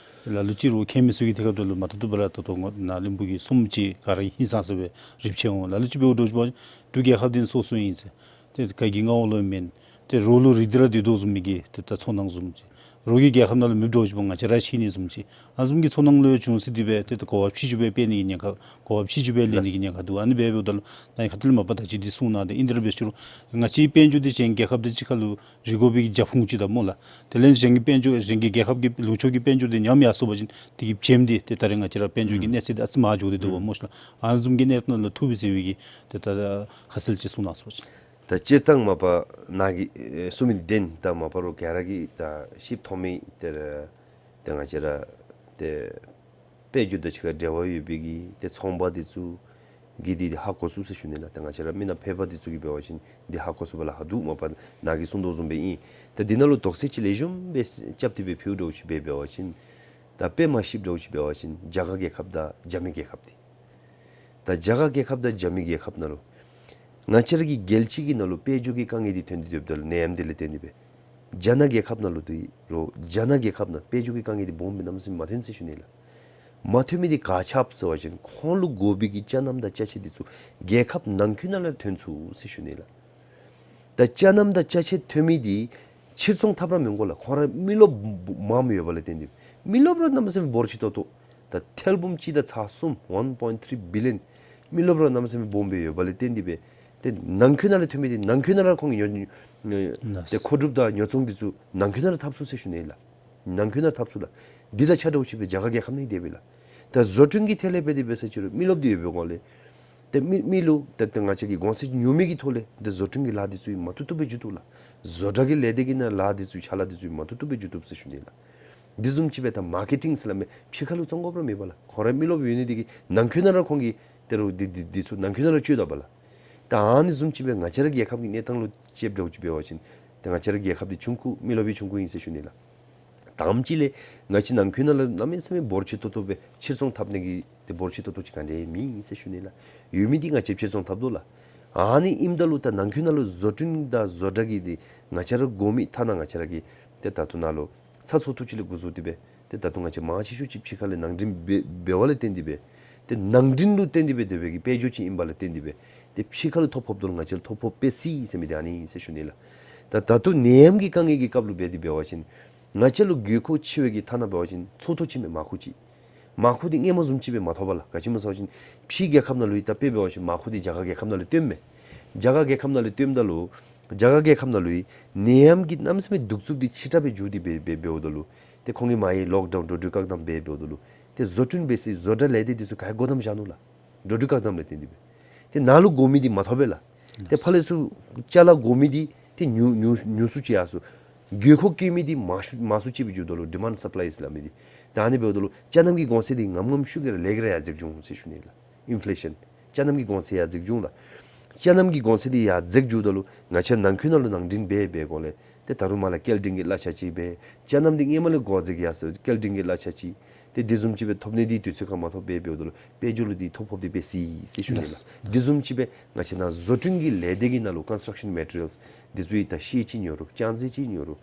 ལ་ལུ་ཅིག་རུང་མཁྱེན་མི་ཚུ་གིས་དེ་སྐབས་ད་ལུ་མ་ཐུབ་ཐུབ་པར་ད་ལྟོ་ང་ནཱ་བློན་པོ་གིས་གསུངམ་ཅིག་ག་ར་ཧིང་སངས་ས་སྦེ་རིགཔ་ཆད་འོང་། ལ་ལུ་ཅིག་འབདཝ་འདྲཝ་ཅིག་འབད་བ་ཅིན་འབྲུག་རྒྱལ་ཁབ་འདི་སོ་སོ་ཨིན་ཟེར། ཏེ་ག་གི་མངའ་འོག་ལུ་མེན། ཏེ་རོགས་ལུ་རིག་སྟེ་ར་སྡོད་དོ་བཟུམ་མའི་གི་ཏེ་ད་ཚོར་སྣང་བཟུམ་ཅིག། རོགས་ཀྱི་རྒྱལ་ཁབ་ནང་ལུ་མེདཔ་འདྲཝ་ཅིག་འབད་ང་བཅས་ར་ཤི་ནི་བཟུམ་ཅིག། ཨ་བཟུམ་གྱི་ཚོར་སྣང་ལུ་བྱུང་སྟེ་སྦེ་ཏེ་ད་གོ་བ་ཕྱི་འགྱུར་སྦེ་སྤེལ་ནི་གི་ཉེན་ཁ་གོ་བ་ཕྱི་འགྱུར་སྦེ་ལེན་ནི་གི་ཉེན་ཁ་འདུག། ཨ་ནི་སྦེ་འབདཝ་ད་ལུ་ནཱ་ཁ་ཐུག་ལས་མ་པ་ད་ཅི་འདི་གསུང་གནང་སྟེ་ཨིན་དེ་ར་འབད་ཞུ་རུང་ང་བཅས་དཔལ་འབྱོར་འདི་གཞན་རྒྱལ་ཁབ་དང་གཅིག་ཁར་ལུ་རིལ་དགོ་པའི་གི་རྒྱབ་ཁུངས་ཅིག་དང་སྨོ་ལགས། དེ་ལས་གཞན་གྱི་དཔལ་འབྱོར་གཞན་གྱི་རྒྱལ་ཁབ་ཀྱི་ལུང་ཕྱོགས་ཀྱི་དཔལ་འབྱོར་འདི་ཉམས་ཡར་སོང་པ་ཅིན་དེ་གི་བྱེམ་འདི་ཏེ་ད་རེས་ང་བཅས་ར་དཔལ་འབྱོར་གྱི་གནས་ཚད་འདི་ཨ་ཙི་མར་འགྱོ་སྟེ་འདུག་པ་སྨོ་ཤིག་ལགས། ཨ་ནི་བཟུམ་གྱི་གནས་སྟངས་ལུ་ཐུག་པས་ཟེར་བའི་གི་ཏེ་ད་ཁ་གསལ་ཅིག་གསུང་གནང་ཟེར་བ་ཅིན། ད་སྤྱིར་བཏང་མ་པ་ནཱ་གིས་ཨེ་གསུང་མི་བདེན། ད་མ་པ་རོགས་ག་ར་གིས་ད་ཤེསཔ་ཐོབ་མི་ཏེ་ར་ཏེ་ང་བཅས་ར་ཏེ་དཔལ་འབྱོར་དང་གཅིག་ཁར་འབྲེལ་བ་ཡོད་པའི་གི་ཏེ་ཚོང་པ་འདི་ཚུ་གིས་འདི་འདི་ཧ་གོ་ཚུགས་ཟེར་ཞུ་ནི་ལགས། ཏེ་ང་བཅས་ར་མི་ནག་ཕལ་པ་འདི་ཚུ་གིས་འབད་བ་ཅིན་འདི་ཧ་གོ་ཚུགས་པར་ལཱ་ཁག་འདུག། མ་པ་ནཱ་གིས་གསུང་དོ་བཟུམ་སྦེ་ཨིན། ཏེ་འདི་ནང་ལུ་དོགས་སེལ་ཅིག་ལེགས་ཤོམ་སྦེ་རྐྱབ་སྟེ་སྦེ་ཕུལཝ་འདྲཝ་ཅིག་འབད་འབད་བ་ཅིན་ད་དཔེ་མ་ཤེསཔ་འདྲཝ་ཅིག་འབད་བ་ཅིན་རྒྱ་གར་རྒྱལ་ཁབ་དང་རྒྱ་མི་རྒྱལ་ཁབ་འདི་ད་རྒྱ་གར་རྒྱལ་ཁབ་དང་རྒྱ་མི་རྒྱལ་ཁབ་ནང་ལུ་ང་བཅས་ར་གི་རྒྱལ་སྤྱི་གི་ནང་ལུ་དཔལ་འབྱོར་གྱི་དཀའ་ངལ་འདི་ཐོན་ཏེ་སྡོདཔ་ད་ལུ་ནད་ཡམས་འདི་ལས་བརྟེན་ཏེ་སྦེ་རྒྱ་ནག་རྒྱལ་ཁབ་ནང་ལུ་འདི་རོགས་རྒྱ་ནག་རྒྱལ་ཁབ་ནང་དཔལ་འབྱོར་གྱི་དཀའ་ངལ་འདི་སྦོམ་སྦེ་གནམ་མེད་ས་མེད་མ་ཐོན་ཟེར་ཞུ་ནི་ལགས། མ་ཐོན་མི་འདི་ག་ཅི་སྦེ་ཟེར་བ་ཅིན་ཁོང་ལུ་དགོ་པའི་གི་ཅ་རྣམ་དང་ཅ་ཆས་འདི་ཚུ་རྒྱལ་ཁབ་ནང་འཁོད་ནང་ལས་ཐོན་ཚུགས་ཟེར་ཞུ་ནི་ལགས། ད་ཅ་རྣམ་དང་ཅ་ཆས་ཐོན་མི་འདི་ཕྱིར་ཚོང་འཐབ་ར་མི་དགོ་ལགས། ཁོང་ར་མི་རློབས་མངམ་ཡོད་པ་ལས་བརྟེན་ཏེ་མི་རློབས་ར་གནམ་མེད་ས་མེད་འབོར་ཆེ་ཏོག་ཏོ་ད་ཐེར་འབུམ་གཅིག་དང་ཚག་གསུམ་one point three billion མི་རློབས་ར་གནམ་མེད་ས་མེད་སྦོམ་སྦེ་ཡོད་པ་ལས་བརྟེན་ཏེ་སྦེ་ཏེ་ནང་འཁོད་ནང་ལས་ཐོན་མི་འདི་ནང་འཁོད་ནང་ར་ཁོང་གིས་ཉོ་ཉོ་ཏེ་མཁོ་སྒྲུབ་དང་ཉོ་ཚོང་འདི་ཚུ་ནང་འཁོད་ནང་ར་འཐབ་ཚུགས་ཟེར་ཞུ་ནི་ལགས། ནང་འཁོད་ནང་འཐབ་ཚུགས་ལགས། འདི་དང་ཆ་འདྲཝ་ཅིག་སྦེ་རྒྱ་གར་རྒྱལ་ཁབ་ནང་དེ་སྦེ་ལགས། ད་བཟོ་སྐྲུན་གྱི་ཐད་ལས་འབད་དེ་འབད་ས་ཅིག་རུང་མི་རློབས་འདི་ཡོད་པའི་སྒང་ལས་ཏེ་མི་མི་ལུ་ཏེ་ཏེ་ང་བཅས་ཀྱིས་གོང་ཚད་ཉུང་མི་གི་ཐོག་ལས་ཏེ་བཟོ་སྐྲུན་གྱི་ལཱ་འདི་ཚུ་ཡང་མ་བཏུབ་བཏུབ་སྦེ་འགྱོ་བཏུབ་ལགས། བཟོ་གྲྭ་གི་ལས་སྡེ་གི་ནང་ལཱ་འདི་ཚུ་ཕྱག་ལཱ་འདི་ཚུ་ཡང་མ་བཏུབ་བཏུབ་སྦེ་འགྱོ་བཏུབ་ཟེར་ཞུ་ནི་ལགས། འདི་བཟུམ་ཅིག་སྦེ་ད་མར་ཀེ་ཊིང་ཟེར་སླབ་མི་ཕྱི་ཁ་ལུ་བཙོང་དགོཔ་ར་མེད་པ་ལགས། ཁོང་ར་མི་རློབས་ཡོད་ནི་འདི་གིས་ནང་འཁོད་ནང་ར་ཁོང་གིས་ཏེ་རོགས་འདི་འདི་འདི་ཚུ་ནང་འཁོད་ནང་ར་སྤྱོད་དོ་བ་ལགས། ད་ཨ་ནི་བཟུམ་ཅིག་སྦེ་ང་བཅས་ར་རྒྱལ་ཁབ་ཀྱི་གནས་སྟངས་ལུ་དཔྱད་འདྲཝ་ཅིག་འབད་བ་ཅིན་ཏེ་ང་བཅས་ར་རྒྱལ་ཁབ་འདི་ཆུང་ཀུ་མི་རློབས་ཡང་ཆུང་ཀུ་ཨིན་ཟེར་ཞུ་ནི་ལགས། དང་པ་ཅིག་ལས་ང་བཅས་ནང་འཁོད་ནང་ལུ་གནམ་མེད་ས་མེད་འབོར་ཆེ་ཏོག་ཏོ་སྦེ་ཕྱིར་ཚོང་འཐབ་ནི་གི་ཏེ་འབོར་ཆེ་ཏོག་ཏོ་ཅིག་ག་ནི་ཡང་མེད་ཟེར་ཞུ་ནི་ལགས། ཡོད་མི་འདི་ང་བཅས་ཕྱིར་ཚོང་འཐབ་དོ་ལགས། ཨ་ནི་ཨིནམ་ད་ལུ་ད་ནང་འཁོད་ནང་ལུ་བཟོ་སྐྲུན་དང་བཟོ་གྲྭ་གི་འདི་ང་བཅས་ར་དགོ་མི་ཐ་ན་ང་བཅས་ར་གི་ཏེ་ད་ལྟོ་ནཱ་ལུ་ཚྭ་ཚོགས་འཐུ་ཅིག་ལས་འགོ་བཙུགས་ཏེ་སྦེ་ཏེ་ད་ལྟོ་ང་བཅས་མང་ཆེ་ཤོས་ཅིག་ཕྱི་ཁ་ལས་ནང་འདྲེན་འབད་འབད་བ་ལས་བརྟེན་ཏེ་སྦེ་ཏེ་ནང་འདྲེན་ལུ་བརྟེན་ཏེ་སྦེ་སྡོད་པའི་གི་དཔལ་འབྱོར་ཅིག་ཨིན་པ་ལས་བརྟེན་ཏེ་སྦེ་ཏེ་ཕྱི་ཁ་ལུ་ཐོ་ཕོགཔ་ད་ལུ་ང་བཅས་ལུ་ཐོ་ཕོག་པས་ཟེར་མི་འདི་ཨ་ནི་ཨིན་ཟེར་ཞུ་ནི་ལགས། ད་ད་ལྟོ་ནད་ཡམས་ཀྱི་དཀའ་ངལ་གྱི་སྐབས་ལུ་འབད་དེ་འབད་བ་ཅིན་ང་བཅས་ལུ་དགོས་མཁོ་ཆེ་བའི་གི་ཐ་ན་འབད་བ་ཅིན་ཚོགས་འཐུ་ཅིག་མས་མར་ཁུ་ཅིག། མར་ཁུ་འདི་སྔོན་མ་བཟུམ་ཅིག་སྦེ་མ་ཐོབ་པ་ལགས། ག་ཅི་སྨོ་ཟེར་བ་ཅིན་ཕྱི་རྒྱལ་ཁབ་ནང་ལུ་ཡང་ད་དཔེ་འབད་བ་ཅིན་མར་ཁུ་འདི་རྒྱ་གར་རྒྱལ་ཁབ་ནང་ལུ་བཏོནམ་མས། རྒྱ་གར་རྒྱལ་ཁབ་ནང་ལུ་བཏོནམ་ད་ལུ་རྒྱ་གར་རྒྱལ་ཁབ་ནང་ལུ་ཡང་ནད་ཡམས་ཀྱི་གནམ་མེད་ས་མེད་གདུག་རྩུབ་འདི་ཆེ་དྲགས་སྦེ་འགྱོ་སྟེ་སྦེ་སྦེ་འབདཝ་ད་ལུ་ཏེ་ཁོང་གིས་མ་ཡང་ལོག་ཌའུན་འགྲོ་འགྲུལ་བཀག་དམ་འབད་འབདཝ་ད་ལུ་ཏེ་བཟོ་སྐྲུན་འབད་སའི་བཟོ་གྲྭ་ལས་སྡེ་འདི་ཚུ་ག་ར་སྒོ་བསྡམས་བཞག་ནུག་ལགས། འགྲོ་འགྲུལ་བཀག་དམ་ལས་བརྟེན་ཏེ་སྦེ་ཏེ་ནཱ་ལུ་དགོ་མི་འདི་མ་ཐོབ་པས་ལགས། ཏེ་ཕར་ལས་ཚུར་ཅ་ལ་དགོ་མི་འདི་ཏེ་ཉུང་ཉུང་ཉུང་སུ་ཅིག་ཡར་སོང་། དགོས་མཁོ་བཀོད་མི་འདི་མང་སུ་མང་སུ་ཅིག་སྦེ་འགྱོཝ་ད་ལུ་ཌི་མཱནཌ་སབ་ལའི་ཟེར་སླབ་མི་འདི། ད་ཨ་ནི་འབདཝ་ད་ལུ་ཅ་ནམ་གྱི་གོང་ཚད་འདི་ངམ་ངམ་ཤུགས་ཀྱིས་ར་ལེགས་ར་ཡར་འཛེགས་འགྱོ་འོང་ཟེར་ཞུ་ནི་ལགས། ཨིན་ཕི་ལེ་ཤཱན། ཅ་ནམ་གྱི་གོང་ཚད་ཡར་འཛེགས་འགྱོ་འོང་ལགས། ཅ་ནམ་གྱི་གོང་ཚད་འདི་ཡར་འཛེགས་འགྱོཝ་ད་ལུ་ང་བཅས་ནང་འཁོད་ནང་ལུ་ནང་འདྲེན་འབད་འབད་དགོ་ལས། ཏེ་ད་རུང་མར་ལས་སྐྱེལ་འདྲེན་གྱི་གླ་ཆ་ཅིག་འབད། ཅ་ནམ་འདི་སྔོན་མ་ལས་འགོ་འཛུགས་ཡར་སོང་སྐྱེལ་འདྲེན་གྱི་གླ་ཆ་ཅིག། ཏེ་དེ་བཟུམ་ཅིག་སྦེ་ཐོབ་ནི་འདི་དུས་ཚོད་ཁར་མ་ཐོབ་འབད་འབདཝ་ད་ལུ་དཔལ་འབྱོར་ལུ་འདི་ཐོ་ཕོགཔ་འདི་འབད་སྲིད་ཟེར་ཞུ་ནི་ལགས། ལགས། དེ་བཟུམ་ཅིག་སྦེ་ང་བཅས་ནཱ་བཟོ་སྐྲུན་གྱི་ལས་སྡེ་གི་ནང་ལུ་ཀོན་སི་ཊརཀ་ཤཱན་མེ་ཊི་རི་ཡཱལསི་འདི་ཚུ་ཡི་ད་ཤེལ་ཅིག་ཉོ་རུང་ལྕང་རྩི་ཅིག་ཉོ་རུང་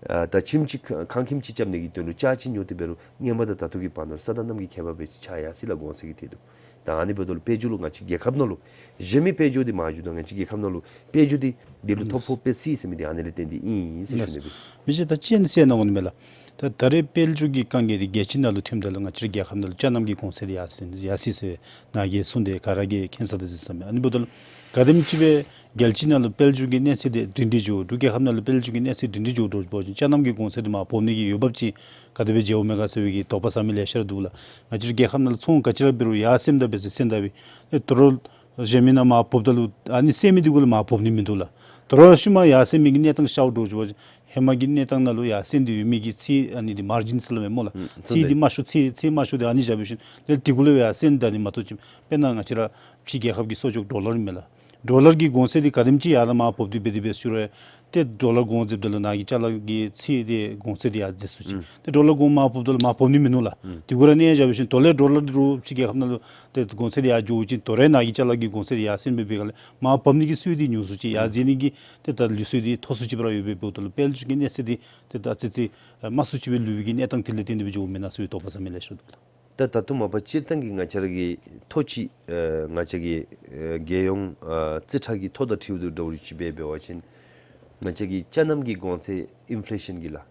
ཨ་ད་ཁྱིམ་ཅིག་ཁང་ཁྱིམ་ཅིག་རྐྱབ་ནི་གི་དོན་ལུ་ལྕགས་ཅིག་ཉོ་སྟེ་འབད་རུང་སྔོན་མ་དང་ད་ལྟོ་གི་བར་ན་ལུ་ས་དང་གནམ་གྱི་ཁྱད་པར་སྦེ་ཆགས་ཡར་སོ་ཡི་ལགས། གོང་ཚད་ཀྱི་ཐད་དུ། ད་ཨ་ནི་འབདཝ་ད་ལུ་དཔལ་འབྱོར་ལུ་ང་བཅས་རྒྱལ་ཁབ་ནང་ལུ་གཞན་མི་དཔལ་འབྱོར་འདི་མ་འགྱོ་དོ་ང་བཅས་རྒྱལ་ཁབ་ནང་ལུ་དཔལ་འབྱོར་འདི་འདི་ལུ་ཐོ་ཕོག་འབད་སྲིད་ཟེར་མི་འདི་ཨ་ནི་ལས་བརྟེན་ཏེ་ཨིན་ཟེར་ཞུ་ནི་ལགས། མི་རྗེ་ད་ཅི་ཨ་ནི་ཟེར་གནང་དགོ་ནི་མས་ལགས། ད་ད་རེས་དཔལ་འབྱོར་གྱི་དཀའ་ངལ་འདི་རྒྱལ་སྤྱི་ནང་ལུ་ཐོནམ་ད་ལུ་ང་བཅས་ར་རྒྱལ་ཁབ་ནང་ལུ་ཅ་ནམ་གྱི་གོང་ཚད་འདི་ཡར་སེང་ཡར་སོང་ཡི་ཟེར་ནཱ་གིས་གསུངས་ཏེ་ག་ར་གིས་མཁྱེན་ས་དང་གཟིགས་ས་མས། ཨ་ནི་འབདཝ་ད་ལུ་ག་དེམ་ཅིག་སྦེ་རྒྱལ་སྤྱི་ནང་ལུ་དཔལ་འབྱོར་གྱི་གནས་ཚད་འདི་སྒྲིང་སྒྲི་འགྱོ་འདུག། རྒྱལ་ཁབ་ནང་ལུ་དཔལ་འབྱོར་གྱི་གནས་ཚད་སྒྲིང་སྒྲི་འགྱོ་འགྱོཝ་འབད་བ་ཅིན་ཅ་ནམ་གྱི་གོང་ཚད་འདི་མར་འབབ་ནི་གི་འོས་འབབ་ཅིག་ག་དེ་སྦེ་མཇལཝ་མས་ག་ཟེར་བའི་གི་དོགས་པ་ཟ་མི་ལེ་ཤ་ར་འདུག་ལགས། ང་བཅས་ར་རྒྱལ་ཁབ་ནང་ལུ་ཚོང་ག་ཅི་ར་འབད་རུང་ཡར་སེངམ་ད་འབད་ཟེར་སེང་ད་འབད། ཏེ་དོ་རུང་གཞན་མི་ནང་མར་འབབ་ད་ལུ་ཨ་ནི་སེང་མི་འདི་གུ་ལུ་མར་འབབ་ནི་མིན་འདུག་ལགས། དོ་རུང་ཤུལ་མ་ཡར་སེང་མི་གི་གནས་སྟངས་ཤརཝ་འགྱོ་འབད་བ་ཅིན་ཧེ་མ་གི་གནས་སྟངས་ནང་ལུ་ཡར་སེང་སྟེ་ཡོད་མི་གི་ཚད་ཨ་ནི་འདི་མར་ཇིན་ཟེར་སླབ་མས་སྨོ་ལགས། ཨུམ་ཚད་འདི་དམའ་ཤོས་ཚད་ཚད་དམའ་ཤོས་འདི་ཨ་ནི་བཞག་འབད་ཞིནམ་ལས་དེ་གུ་ལུ་ཡར་སེང་ད་ནི་མ་གཏོགས་ཅིག། དཔེར་ན་ང་བཅས་ར་ཕྱི་རྒྱལ་ཁབ་ཀྱི་གསོག་འཇོག་ཌོ་ལར་མས་ལགས། ཌོ་ལར་གྱི་གོང་ཚད་འདི་ག་དེམ་ཅིག་ཡར་ལས་མར་འབབ་སྟེ་འབད་དེ་འབད་ཞུ་རུང་ཏེ་ཌོ་ལར་གོང་འཛེགསཔ་ད་ལུ་ནཱ་གི་ཅ་ལ་གི་ཚད་འདི་གོང་ཚད་འདི་ཡར་འཛེགས་སོང་ཅི། ཨུམ་ཏེ་ཌོ་ལར་གོང་མར་འབབ་ད་ལུ་མར་འབབ་ནི་མིན་ནུག་ལགས། ཨུམ་དེ་གུ་ར་གནས་བཞག་འབད་ཞིནམ་ལས་དོ་རུང་ཌོ་ལར་འདི་རུང་ཕྱི་རྒྱལ་ཁབ་ནང་ལུ་ཏེ་གོང་ཚད་འདི་ཡར་འགྱོ་ཅི། དོ་རུང་ནཱ་གི་ཅ་ལ་གི་གོང་ཚད་འདི་ཡར་སེང་འབད་འབད་ག་ལས་མར་འབབ་ནི་གི་སྲོལ་འདི་ཉུང་སོང་ཅི། ཡར་འཛེགས་ནི་གི་ཏེ་ད་ལུགས་སྲོལ་འདི་མཐོ་སུ་ཅིག་སྦེ་ར་ཡོདཔ་འབདཝ་ད་ལུ་དཔལ་འབྱོར་གྱི་གནས་ཚད་འདི་ཏེ་ད་ཨ་ཙི་ཙི་དམའ་སུ་ཅིག་སྦེ་ལུས་པའི་གི་གནས་སྟངས་དེ་ལས་བརྟེན་ཏེ་སྦེ་འགྱོཝ་མེན་ན་ཟེར་བའི་དོགས་པ་ཟ་མི་ལེ་ཤ་འདུག་ལགས། ད་ད་ལྟོ་མ་པ་སྤྱིར་བཏང་གི་ང་བཅས་ར་གི་ཐོ་ཅིག་ཨ་ང་བཅས་ཀྱི་ཨ་རྒྱལ་ཡོངས་ཨ་རྩིས་ཁྲ་གི་ཐོ་དང་འཁྲིལཝ་ད་འདྲཝ་ཅིག་འབད་འབད་བ་ཅིན་ང་བཅས་ཀྱི་ཅ་ནམ་གྱི་གོང་ཚད་ཨིན་ཕི་ལེ་ཤཱན་གྱི་ལགས།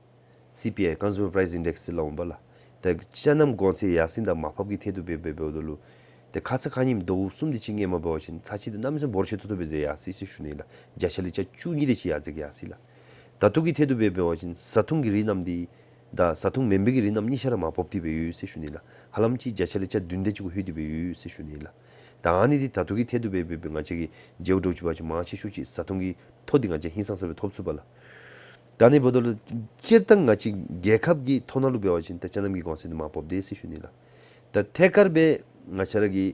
སི་པི་ཨའི་Consumer Price Index ཟེར་སླབ་འོང་པ་ལགས། ད་ཅ་ནམ་གོང་ཚད་ཡར་སེང་དང་མར་ཕབ་ཀྱི་ཐད་དུ་འབད་འབད་འབདཝ་ད་ལུ་ཏེ་ཁ་ཙ་ཁ་ཉིནམ་ཟླཝ་གསུམ་དེ་ཅིག་སྔོན་མ་འབད་བ་ཅིན་ཚར་གཅིག་འདི་གནམ་མེད་ས་མེད་འབོར་ཆེ་ཏོག་ཏོ་སྦེ་འཛེགས་ཡར་སོ་ཡི་ཟེར་ཞུ་ནི་ལགས། བརྒྱ་ཆ་ལས་ཆ་བཅུ་གཉིས་དེ་ཅིག་ཡར་འཛེགས་ཡར་སོ་ཡི་ལགས། ད་ལྟོ་གི་ཐད་དུ་འབད་འབད་བ་ཅིན་བཟའ་འཐུང་གི་རིགས་རྣམས་འདི་དང་བཟའ་འཐུང་མེན་པའི་གི་རིགས་རྣམས་གཉིས་ཆ་ར་མར་འབབ་སྟེ་སྦེ་ཡོད་ཟེར་ཞུ་ནི་ལགས། ཧ་ལམ་ཅིག་བརྒྱ་ཆ་ལས་ཆ་བདུན་དེ་ཅིག་གུ་ལྷོད་དེ་སྦེ་ཡོད་ཟེར་ཞུ་ནི་ལགས། ད་ཨ་ནི་འདི་ད་ལྟོ་གི་ཐད་དུ་འབད་འབད་འབད་ང་བཅས་ཀྱིས་མཇལཝ་འདྲཝ་ཅིག་འབད་བ་ཅིན་མང་ཆེ་ཤོས་ཅིག་བཟའ་འཐུང་གི་ཐོ་འདི་ང་བཅས་ཧིང་སངས་ས་སྦེ་ཐོབ་ཚུགས་པས་ལགས། ད་ཨ་ནི་འབདཝ་ད་ལུ་སྤྱིར་བཏང་ང་བཅས་རྒྱལ་ཁབ་ཀྱི་ཐོ་ནང་ལུ་འབད་བ་ཅིན་ད་ཅ་ནམ་གྱི་གོང་ཚད་འདི་མར་འབབ་སྟེ་ཟེར་ཞུ་ནི་ལགས། ད་ཐད་ཀར་སྦེ་ང་བཅས་ར་གི་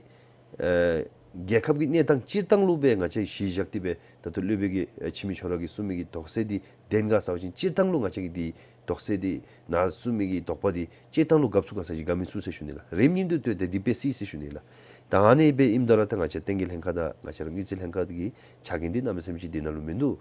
ཨ་རྒྱལ་ཁབ་ཀྱི་གནས་སྟངས་སྤྱིར་བཏང་ལུ་སྦེ་ང་བཅས་གཞི་བཞག་སྟེ་སྦེ་ད་ལྟོ་སློབ་དཔོན་གྱིས་ཨ་འཆི་མེད་ཁྱོད་ར་གིས་གསུངས་མི་གི་དོགས་སེལ་འདི་བདེན་ག་ཟེར་བ་ཅིན་སྤྱིར་བཏང་ལུ་ང་བཅས་ཀྱིས་འདི་དོགས་སེལ་འདི་ནཱ་གསུངས་མི་གི་དོགས་པ་འདི་སྤྱིར་བཏང་ལུ་རྒཔ་ཚུགས་ག་ཟེར་ཅིག་དགའ་མི་ཚུགས་ཟེར་ཞུ་ནི་ལགས། རིམ་གཉིས་ཏེ་ཏེ་འདི་འབད་སྲིད་ཟེར་ཞུ་ནི་ལགས། ད་ཨ་ནི་སྦེ་ཨིནམ་ད་ར་ད་ང་བཅས་བསྟན་རྒྱས་ལྷན་ཁག་དང་ང་བཅས་ར་དངུལ་རྩིས་ལྷན་ཁག་གི་ཆ་རྐྱེན་འདི་གནམ་མེད་ས་མེད་ཅིག་འདི་ནང་ལུ་མིན་འདུག།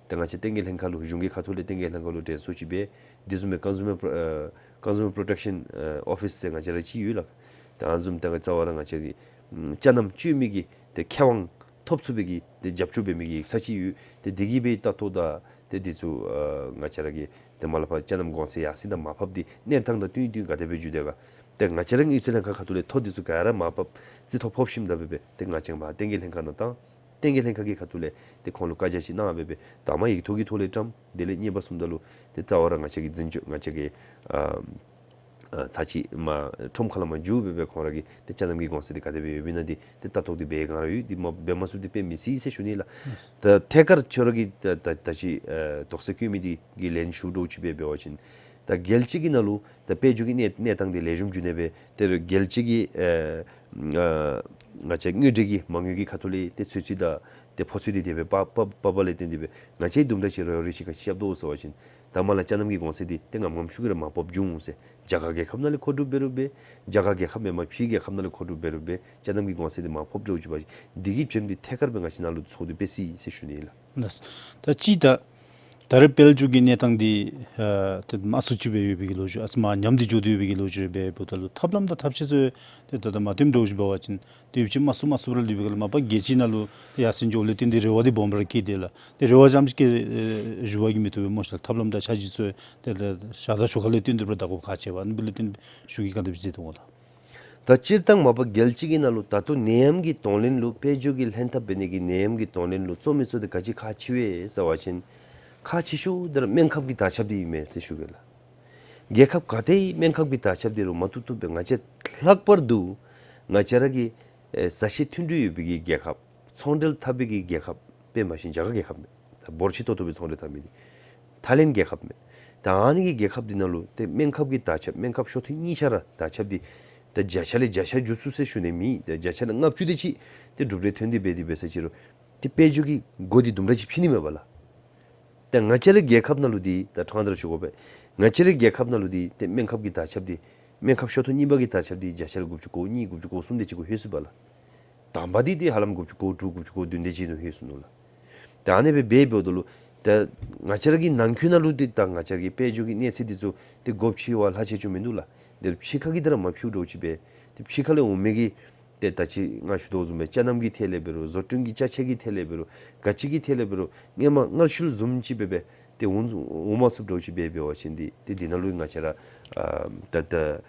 ད་ང་བཅས་བསྟན་རྒྱས་ལྷན་ཁག་ལུ་གཞུང་གི་ཁ་ཐུག་ལས་བསྟན་རྒྱས་ལྷན་ཁག་ལུ་དྲན་གསོ་ཅིག་འབད། དེ་བཟུམ་སྦེ་ཀོན་ཟུ་མར་ཨ་ཀོན་ཟུ་མར་པོརོ་ཊེཀ་ཤཱན་ཨ་ཨོ་ཕིས་ཟེར་ང་བཅས་ར་ཅིག་ཡོད་ལགས། ད་ཨ་ནི་བཟུམ་ད་རྩ་བ་ར་ང་བཅས་ཀྱི་ཨམ་ཅ་ནམ་སྤྱོད་མི་གི་ཏེ་ཁེ་དབང་ཐོབ་ཚུགས་པའི་གི་ཏེ་རྒྱབ་སྐྱོར་འབད་མི་གི་ས་ཅིག་ཡོད། ཏེ་དེ་གིས་སྦེ་ལྟ་རྟོག་དང་ཏེ་དེ་ཚུ་ཨ་ང་བཅས་ར་གི་ཏེ་མར་ལས་ཕར་ཅ་ནམ་གོང་ཚད་ཡར་སེང་དང་མར་ཕབ་འདི་གནས་སྟངས་དང་བསྟུན་བསྟུན་ག་དེ་སྦེ་འགྱོ་དོ་ག། ཏེ་ང་བཅས་ར་དངུལ་རྩིས་ལྷན་ཁག་ཁ་ཐུག་ལས་ཐོ་དེ་ཚུ་ག་ར་མར་ཕབ་རྩིས་ཐོ་ཕོག་ཞིནམ་ད་འབད་འབད་ཏེ་ང་བཅས་མར་བསྟན་རྒྱས་ལྷན་ཁག་ནང་བཏང་། བསྟན་རྒྱས་ལྷན་ཁག་གི་ཁ་ཐུག་ལས་ཏེ་ཁོང་ལུ་བཀའ་རྒྱ་ཅིག་གནང་འབད་འབད་དང་པ་ཡིག་ཐོག་གི་ཐོག་ལས་བཀྲམ། དེ་ལས་གཉིས་པ་གསུམ་ད་ལུ་ཏེ་རྩ་བ་ར་ང་བཅས་ཀྱི་འཛིན་སྐྱོང་ང་བཅས་ཀྱི་ཨ་ཨ་ཚར་གཅིག་མར་ཁྲོམ་ཁ་ལས་མར་འགྱོ་འབད་འབད་ཁོང་ར་གིས་ཏེ་ཅ་ནམ་གྱི་གོང་ཚད་འདི་ག་དེ་སྦེ་ཡོདཔ་ཨིན་ན་འདི་ཏེ་ལྟ་རྟོག་འདི་འབད་ག་ར་ཡོད། འདི་མ་འབད་མ་ཚུགས་འདི་འབད་མི་སྲིད་ཟེར་ཞུ་ནི་ལགས། ད་ཐད་ཀར་ཁྱོད་ར་གིས་ད་ད་ད་ཅི་ཨ་དོགས་སེལ་བཀོད་མི་འདི་གི་ལན་ཞུ་འདྲཝ་ཅིག་འབད་འབད་བ་ཅིན་ད་རྒྱལ་སྤྱི་གི་ནང་ལུ་ད་དཔལ་འབྱོར་གྱི་གནས་གནས་སྟངས་འདི་ལེགས་ཤོམ་འགྱོ་ནི་སྦེ་ཏེ་རྒྱལ་སྤྱི་གི་ཨ་ཨ་ང་བཅས་དངུལ་འབྲེལ་གྱི་མ་དངུལ་གྱི་ཁ་ཐུག་ལས་ཏེ་ཚོད་རྩིས་དང་ཏེ་ཕོག་ཚོད་འདི་དེ་སྦེ་པ་པ་པ་པ་ལས་བརྟེན་ཏེ་སྦེ་ང་བཅས་དུམ་གྲ་ཅིག་རོགས་རེ་ཅིག་ག་ཅི་རྐྱབ་དོ་ཟེར་བ་ཅིན་ད་མར་ལས་ཅ་ནམ་གྱི་གོང་ཚད་འདི་ཏེ་ངམ་ངམ་ཤུགས་ཀྱིས་ར་མར་ཕབ་འགྱོ་འོང་ཟེར། རྒྱ་གར་རྒྱལ་ཁབ་ནང་ལས་མཁོ་སྒྲུབ་འབད་རུང་འབད། རྒྱ་གར་རྒྱལ་ཁབ་མེན་པར་ཕྱིའི་རྒྱལ་ཁབ་ནང་ལས་མཁོ་སྒྲུབ་འབད་རུང་འབད། ཅ་ནམ་གྱི་གོང་ཚད་འདི་མར་ཕབ་འགྱོཝ་ཅིག་འབད་བ་ཅིན་འདི་གི་བྱེམ་འདི་ཐད་ཀར་སྦེ་ང་བཅས་ནང་ལུ་ཚོགས་ཏེ་འབད་སྲིད་ཟེར་ཞུ་ནི་ལགས། ལགས། ད་ཅི་ད་ད་རེས་དཔལ་འབྱོར་གྱི་གནས་སྟངས་འདི་ཨ་ཏེ་དམའ་སུ་ཅིག་སྦེ་ཡོད་པའི་གི་ལོ་རྒྱུས་ཨ་ཙི་མར་ཉམས་ཏེ་འགྱོ་དོ་ཡོད་པའི་གི་ལོ་རྒྱུས་རེ་འབདཝ་ད་ལུ་ཐབས་ལམ་དང་ཐབས་ཤེས་ཚུ་ཏེ་ད་ད་མ་བཏོན་འདྲཝ་ཅིག་འབད་བ་ཅིན་ཏེ་ཡོདཔ་ཅིག་དམའ་སུ་དམའ་སུ་སྦེ་ར་ལུས་པའི་གི་ལགས། མ་པ་རྒྱལ་སྤྱི་ནང་ལུ་ཡར་སེང་འགྱོཝ་ལས་བརྟེན་ཏེ་རེ་བ་འདི་སྦོམ་ར་བསྐྱེད་དེ་ལགས། ཏེ་རེ་བ་རྐྱངམ་ཅིག་གིས་ཨེ་ཞུ་བ་གིས་མི་བཏུབ་པས་སྨོ་ཤ། ཐབས་ལམ་དང་འཆར་གཞི་ཚུ་ཏེ་ལགས་ཞག་དང་ཞོར་ཁ་ལས་བརྟེན་ཏེ་སྦེ་བདའ་དགོཔ་ཁག་ཆེ་བས། ཨ་ནི་འབདཝ་ལས་བརྟེན་ཏེ་ཞུ་གི་ག་དེ་སྦེ་མཛད་དོ་གོ་ལགས། ད་སྤྱིར་བཏང་མ་པ་རྒྱལ་སྤྱི་གི་ནང་ལུ་ད་ལྟོ་ནད་ཡམས་ཀྱི་གདོང་ལེན་ལུ་དཔལ་འབྱོར་གྱི་ལྷན་ཐབས་འབད་ནི་གི་ནད་ཡམས་ཀྱི་གདོང་ལེན་ལུ་གཙོ་མི་གཙོ་འདི་ག་ཅི་ཁག་ཆེ་བས་ཟེར་བ་ཅིན་ཁག་ཆེ་ཤོས་འདི་ར་སྨན་ཁབ་ཀྱི་དར་ཁྱབ་འདི་ཨིན་མས་ཟེར་ཞུ་གེ་ལགས། རྒྱལ་ཁབ་ག་ཏེ་སྨན་ཁབ་ཀྱི་དར་ཁྱབ་འདི་རུང་མ་བཏུབ་བཏུབ་སྦེ་ང་བཅས་ལྷག་པར་དུ་ང་བཅས་ར་གི་ཨེ་བཟའ་ཤེས་མཐུན་སྒྲིལ་ཡོད་པའི་གི་རྒྱལ་ཁབ་ཚོང་འབྲེལ་འཐབ་པའི་གི་རྒྱལ་ཁབ་དཔེ་འབད་བ་ཅིན་རྒྱ་གར་རྒྱལ་ཁབ་ད་འབོར་ཆེ་ཏོག་ཏོ་སྦེ་ཚོང་འབྲེལ་འཐབ་མི་འདི་ད་ ཐའི་ལེནཌ་རྒྱལ་ཁབ་མས། ད་ཨ་ནི་གི་རྒྱལ་ཁབ་འདི་ནང་ལུ་ཏེ་སྨན་ཁབ་ཀྱི་དར་ཁྱབ་སྨན་ཁབ་ཤོག་ཐུན་གཉིས་ཆ་ར་དར་ཁྱབ་འདི་ད་བརྒྱ་ཆ་ལས་བརྒྱ་ཆ་འགྱོ་ཚུགས་ཟེར་ཞུ་ནི་མེད། ད་བརྒྱ་ཆ་ལས་ལྔ་བཅུ་དེ་ཅིག་ཏེ་གྲུབ་འབྲས་ཐོན་ཏེ་འབད་དེ་འབད་ས་ཅིག་རུང་ཏེ་དཔལ་འབྱོར་གྱི་སྒོ་འདི་དུམ་གྲ་ཅིག་ཕྱེ་ནི་མས་པ་ལགས། ད་ང་བཅས་རའི་རྒྱལ་ཁབ་ནང་ལུ་འདི་ད་ཕྲང་སྟེ་ར་ཞུ་དགོ་པས། ང་བཅས་རའི་རྒྱལ་ཁབ་ནང་ལུ་འདི་ཏེ་སྨན་ཁབ་ཀྱི་དར་ཁྱབ་འདི་སྨན་ཁབ་ཤོག་ཐུན་གཉིས་པ་གི་དར་ཁྱབ་འདི་བརྒྱ་ཆ་ལས་དགུ་བཅུ་གོ་གཉིས་དགུ་བཅུ་གོ་གསུམ་དེ་ཅིག་གུ་ལྷོད་སོ་པ་ལགས། དང་པ་འདི་ཏེ་ཧ་ལམ་དགུ་བཅུ་གོ་དྲུག་དགུ་བཅུ་གོ་བདུན་དེ་ཅིག་ནང་ལྷོད་སོ་ནུག་ལགས། ད་ཨ་ནི་སྦེ་འབད་འབདཝ་ད་ལུ་ད་ང་བཅས་ར་གི་ནང་འཁོད་ནང་ལུ་འདི་ད་ང་བཅས་ར་གི་དཔལ་འབྱོར་གྱི་གནས་ཚད་འདི་ཚུ་ཏེ་སྒོ་ཕྱེ་བ་ལྷག་ཆད་ཅིག་མིན་འདུག་ལགས། ཏེ་ཕྱི་ཁ་གི་འདི་ར་མ་ཕྱེཝ་འདྲཝ་ཅིག་སྦེ་ཏེ་ཕྱི་ཁ་ལས་འོང་མི་གི་ཏེ་ད་ཅི་ང་ཞུ་དོ་བཟུམ་སྦེ་ཅ་རྣམ་གྱི་ཐད་ལས་འབད་རུང་བཟོ་སྐྲུན་གྱི་ཅ་ཆས་ཀྱི་ཐད་ལས་འབད་རུང་ག་ཅི་གི་ཐད་ལས་འབད་རུང་སྔོན་མ་མངར་ཆུ་བཟུམ་ཅིག་སྦེ་སྦེ་ཏེ་འོང་འོང་མ་ཚུགསཔ་འདྲཝ་ཅིག་སྦེ་འབད་བ་ཅིན་འདི་ཏེ་འདི་ནང་ལུ་ང་བཅས་ར་ཨ་ད་ད་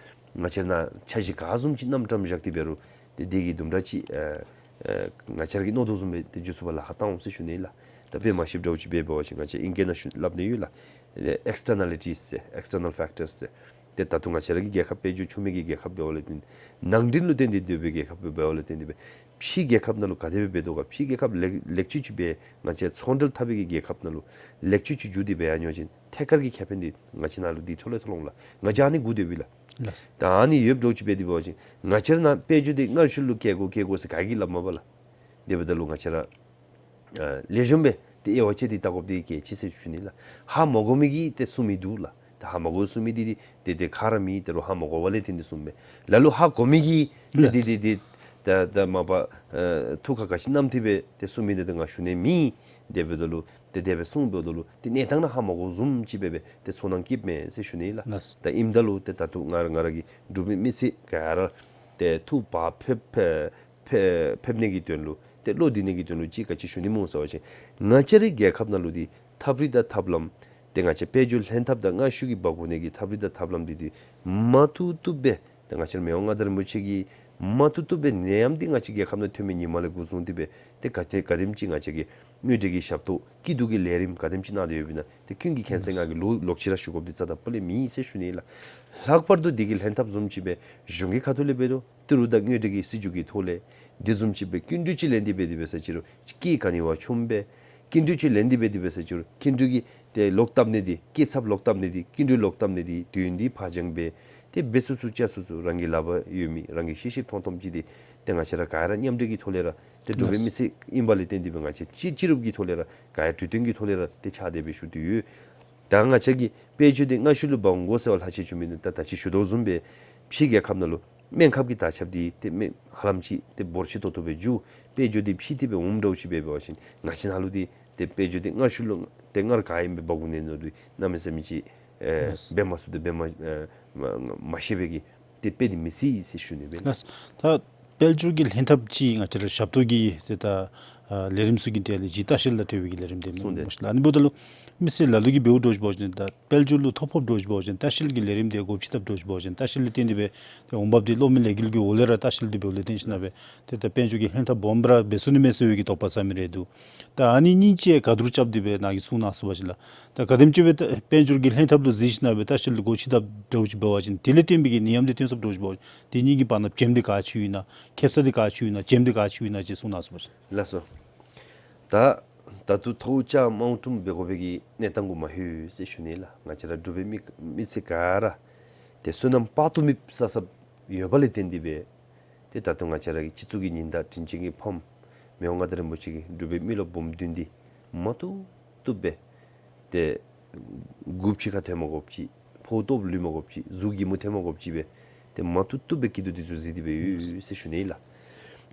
ང་བཅས་ནང་འཆར་གཞི་ག་བཟུམ་ཅིག་བསྣམས་བཀྲམ་བཞག་སྟེ་འབད་རུང་ཏེ་འདི་གིས་དུམ་གྲ་ཅིག་ཨ་ཨ་ང་བཅས་ར་གིས་མནོ་དོ་བཟུམ་སྦེ་ཏེ་འགྱོ་ཚུགས་པར་ལཱ་ཁག་བཏང་འོང་ཟེར་ཞུ་ནི་ལགས། ད་དཔེ་མ་ཤེསཔ་འདྲཝ་ཅིག་སྦེ་འབད་བ་ཅིན་ང་བཅས་ཨིང་སྐད་ནང་ཞུ་སླབ་ནི་ཡོད་ལགས། ཨེགསི་ཊར་ནཱ་ལི་ཊིས་ཟེར་ཨེགསི་ཊར་ནཱལ་ཕེག་ཊརས་ཟེར། ཏེ་ད་ལྟོ་ང་བཅས་ར་གི་རྒྱལ་ཁབ་དཔལ་འབྱོར་ཆུང་མི་གི་རྒྱལ་ཁབ་འབདཝ་ལས་བརྟེན་ནང་འདྲེན་ལུ་བརྟེན་ཏེ་སྡོད་པའི་རྒྱལ་ཁབ་འབདཝ་ལས་བརྟེན་ཏེ་སྦེ་ཕྱིའི་རྒྱལ་ཁབ་ནང་ལུ་ག་དེ་སྦེ་འབད་དོ་ག། ཕྱིའི་རྒྱལ་ཁབ་ལེགས་ལེགས་བཅོས་ཅིག་སྦེ་ང་བཅས་ཚོང་འབྲེལ་འཐབ་པའི་གི་རྒྱལ་ཁབ་ནང་ལུ་ལེགས་བཅོས་ཅིག་འགྱོ་སྟེ་སྦེ་ཡར་འགྱོ་བ་ཅིན་ཐད་ཀར་གྱི་ཁེ་ཕན་འདི་ང་བཅས་ནང་ལུ་འདི་ཐོབ་ལེ་ཐོབ་འོང་ལགས། ང་བཅས་ཨ་ནི་སྒུག་སྡོདཔ་ཨིན་ལགས། ལགས། ད་ཨ་ནི་ཡོདཔ་འདྲཝ་ཅིག་སྦེ་འདི་འབད་བ་ཅིན་ང་བཅས་ར་ནང་དཔལ་འབྱོར་འདི་སྔར་བཞིན་ལུ་བསྐྱལ་དགོ་བསྐྱལ་དགོ་ཟེར་ག་གིས་སླབ་མ་པ་ལགས། དེ་འབདཝ་ད་ལུ་ང་བཅས་ར་ཨ་ལེགས་ཤོམ་སྦེ་ཏེ་དབྱེ་བ་དཔྱད་དེ་བལྟ་དགོཔ་འདི་གལ་ཆེ་ཟེར་ཞུ་ནི་ལགས། ཧ་མ་གོ་མི་གིས་ཏེ་གསུང་མི་འདུག་ལགས། ད་ཧ་མ་གོ་གསུང་མི་འདི་འདི་ཏེ་ཏེ་ཁག་ར་མེད། ད་རུང་ཧ་མ་གོ་བ་ལས་བརྟེན་ཏེ་གསུངམ་མས། ལ་ལུ་ཧ་གོ་མི་གིས་ཏེ་ཏེ་ཏེ་ཏེ་ད་ད་མ་པ་ཨ་ཐུགས་ཁར་ག་ཅི་བསྣམས་ཏེ་སྦེ་ཏེ་གསུང་མི་འདི་ཏེ་ང་ཞུ་ནི་མེད། དེ་འབདཝ་ད་ལུ་ཏེ་དེ་སྦེ་གསུངམ་འབདཝ་ད་ལུ་ཏེ་གནས་སྟངས་ནང་ཧ་མ་གོ་བཟུམ་ཅིག་སྦེ་སྦེ་ཏེ་ཚོར་སྣང་སྐྱེཝ་མས་ཟེར་ཞུ་ནི་ལགས། ལགས། ད་ཨིནམ་ད་ལུ་ཏེ་ད་ལྟོ་ང་ར་ང་ར་གི་འབྲུག་པའི་མི་སེར་ག་ར་ཏེ་ཐུགས་བག་ཕེབས་ཕེབས་ཕེབས་ཕེབས་ནི་གི་དོན་ལུ་ཏེ་བློ་བདེ་ནི་གི་དོན་ལུ་ཅིག་ག་ཅི་ཞུ་ནི་སྨོ་ཟེར་བ་ཅིན་ང་བཅས་རའི་རྒྱལ་ཁབ་ནང་ལུ་འདི་ཐབས་རིག་དང་ཐབས་ལམ་ཏེ་ང་བཅས་དཔལ་འབྱོར་ལྷན་ཐབས་དང་སྔར་བཞིན་གྱི་འབག་འོང་ནི་གི་ཐབས་རིག་དང་ཐབས་ལམ་འདི་འདི་མ་བཏུབ་བཏུབ་སྦེ་ཏེ་ང་བཅས་མི་དབང་མངའ་བདག་རིན་པོ་ཆེ་གིས་མ་བཏུབ་བཏུབ་སྦེ་ནད་ཡམས་འདི་ང་བཅས་རྒྱལ་ཁབ་ནང་ཐོན་མི་ཉིནམ་ལས་འགོ་བཟུང་སྟེ་སྦེ་ཏེ་ག་ཏེ་ག་དེམ་ཅིག་ང་བཅས་ཀྱི་དངོས་འབྲེལ་གྱི་ཞབས་ཏོག་སྐྱིད་སྡུག་གི་ལས་རིམ་ག་དེམ་ཅིག་གནང་སྟེ་ཡོདཔ་ཨིན་ན་ཏེ་ཀུན་གྱིས་མཁྱེན་གསལ། ང་གིས་ལོག་ལོག་ཅི་ར་ཞུ་དགོཔ་འདི་རྩ་དང་སྤུ་ལས་མེད་ཟེར་ཞུ་ནི་ལགས། ལྷག་པར་དུ་འདི་གི་ལྷན་ཐབས་བཟུམ་ཅིག་སྦེ་གཞུང་གི་ཁ་ཐུག་ལས་འབད་རུང་ཏི་རུ་དང་དངོས་འབྲེལ་གྱི་སྲིད་བྱུས་ཀྱི་ཐོག་ལས་དེ་བཟུམ་ཅིག་སྦེ་སྐྱིན་འགྲུལ་ཅིག་ལེན་ཏེ་འབད་དེ་འབད་ས་ཅིག་རུང་སྐྱེད་ག་ནི་བ་ཆུངམ་སྦེ་སྐྱིན་འགྲུལ་ཅིག་ལེན་ཏེ་འབད་དེ་འབད་ས་ཅིག་རུང་སྐྱིན་འགྲུལ་གྱི་ཏེ་ལོག་བཏབ་ནི་འདི་སྐྱེད་ཚབ་ལོག་བཏབ་ནི་འདི་སྐྱིན་འགྲུལ་ལོག་བཏབ་ནི་འདི་དུས་ཡུན་འདི་ཕར་འགྱངས་འབད་དེ་འབད་ཚུགས་ཚུགས་བཅའ་ཚུགས་ཚུགས་རང་གི་ལག་པར་ཡོད་མི་རང་གིས་ཤེས་ཤེསཔ་མཐོང་མཐོངམ་ཅིག་འདི་ཏེ་ང་བཅས་ར་ག་ར་མཉམ་འབྲེལ་གྱི་ཐོག་ལས་ར་ཏེ་འབྲུག་པའི་མི་སེར་ཨིན་པ་ལས་བརྟེན་ཏེ་སྦེ་ང་བཅས་སྤྱི་སྤྱི་རུབ་ཀྱི་ཐོག་ལས་ར་ག་ར་གྲོས་བསྟུན་གྱི་ཐོག་ལས་ར་ཏེ་ཕྱག་དེ་སྦེ་ཞུ་སྟེ་ཡོད། ད་ང་བཅས་ཀྱི་དཔལ་འབྱོར་འདི་སྔར་བཞིན་ལུ་འབག་འོང་དགོ་ཟེར་བ་ལྷག་ཆད་ཅིག་མིན་འདུག། ད་ད་ཅི་ཞུ་དོ་བཟུམ་སྦེ་ཕྱིའི་རྒྱལ་ཁབ་ནང་ལུ་སྨན་ཁབ་ཀྱི་དར་ཁྱབ་འདི་ཏེ་སྨན་ཧ་ལམ་ཅིག་ཏེ་འབོར་ཆེ་ཏོག་ཏོ་སྦེ་འགྱོ། དཔལ་འབྱོར་འདི་ཕྱིས་ཏེ་སྦེ་འོངམ་འདྲཝ་ཅིག་སྦེ་འབད་བ་ཅིན་ང་བཅས་ནང་ལུ་འདི་ཏེ་དཔལ་འབྱོར་འདི་སྔར་བཞིན་ལུ་ཏེ་སྔར་ག་ཨིནམ་སྦེ་འབག་འོང་ནི་ཨིན་ན་འདི་གནམ་མེད་ས་མེད་ཅིག་ཨེ་ལགས། འབད་མ་ཚུགས་ཏེ་འབད་མ་ཨེ་མ་མ་ཤེས་པའི་གི་ཏེ་དཔེ་འདི་མི་སྲིད་ཟེར་ཞུ་ནི་སྦེ། ལགས། ད་དཔལ་འབྱོར་གྱི་ལྷན་ཐབས་ཅིག་ང་བཅས་ར་ཞབས་ཏོག་གི་ཏེ་ད་ཨ་ལས་རིམ་ཚུ་གི་ཐད་ལས་ཅིག་ལྟ་བཤལ་དང་འབྲེལ་བའི་གི་ལས་རིམ་འདི་གསུངས་ཏེ་མས་ལགས། ཨ་ནི་འབདཝ་ད་ལུ་མི་སེར་ལ་ལུ་གིས་འབདཝ་འདྲཝ་ཅིག་འབད་བ་ཅིན་ད་དཔལ་འབྱོར་ལུ་ཐོ་ཕོགཔ་འདྲཝ་ཅིག་འབད་བ་ཅིན་ལྟ་བཤལ་གྱི་ལས་རིམ་འདི་སྒོ་ཕྱེ་བཏབ་འདྲཝ་ཅིག་འབད་བ་ཅིན་ལྟ་བཤལ་ལུ་བརྟེན་ཏེ་སྦེ་ཏེ་འོང་འབབ་འདི་གློག་མེ་ལས་འགུལ་གྱི་འོག་ལས་ར་ལྟ་བཤལ་འདི་འབདཝ་ལས་བརྟེན་ཞིན་ན་སྦེ་ཏེ་ད་དཔལ་འབྱོར་གྱི་ལྷན་ཐབས་སྦོམ་ར་འབད་ཚུགས་ནི་མས་ཟེར་བའི་གི་དོགས་པ་ཟ་མི་རེ་འདུག། ད་ཨ་ནི་གཉིས་ཅིག་ག་དེ་རུ་རྐྱབ་སྟེ་སྦེ་ནཱ་གིས་གསུང་གནང་ཟེར་བ་ཅིན་ལགས། ད་ག་དེམ་ཅིག་སྦེ་ད་དཔལ་འབྱོར་གྱི་ལྷན་ཐབས་ལུ་གཟིགས་ཞིན་ན་སྦེ་ལྟ་བཤལ་ལུ་སྒོ་ཕྱེ་བཏབ་འདྲཝ་ཅིག་འབད་བ་ཅིན་དེ་ལས་བརྟེན་པའི་གི་ནད་ཡམས་འདི་ཐོན་སོཔ་འདྲཝ་ཅིག་འབད་བ་ཅིན་དེ་གཉིས་ཀྱི་བར་ན་བྱེམ་འདི་ག་ཅི་ཡོད་ན་ཁེབ་ས་འདི་ག་ཅི་ཡོད་ན་བྱེམ་འདི་ག་ཅི་ཡོད་ན་ཅིག་གསུང་གནང་ཟེར་བ་ཅིན། ལགས་སོ། ད་ད་ལྟོ་ཐོག་བཅག་དམག་དཔུང་འབད་དགོ་པའི་གི་གནས་སྟངས་གུ་མ་ལྷོད་ཟེར་ཞུ་ནི་ལགས། ང་བཅས་ར་འབྲུག་པའི་མི་མི་སེར་ག་ར་ཏེ་བསོད་ནམས་དཔག་ཏུ་མེདཔ་བསགས་བསགསཔ་ཡོད་པ་ལས་བརྟེན་ཏེ་སྦེ་ཏེ་ད་ལྟོ་ང་བཅས་ར་གི་སྤྱི་གཙུག་གི་ཉི་ཟླ་དྲིན་ཅན་གྱི་ཕམ་མི་དབང་མངའ་བདག་རིན་པོ་ཆེ་གིས་འབྲུག་པའི་མི་རློབས་འབུམ་བདུན་འདི་མ་བཏུབ་བཏུབ་སྦེ་ཏེ་མགུ་ཕྱི་ཁར་ཐོན་མ་དགོཔ་ཅིག་ཕོཝ་ལྟོཝ་ལུས་མ་དགོཔ་ཅིག་གཟུགས་སྒྱིད་མོ་ཐོན་མ་དགོཔ་ཅིག་སྦེ་ཏེ་མ་བཏུབ་བཏུབ་སྦེ་སྐྱིད་སྡུག་འདི་ཚུ་གཟིགས་ཏེ་སྦེ་ཡོད་ཟེར་ཞུ་ནི་ལགས།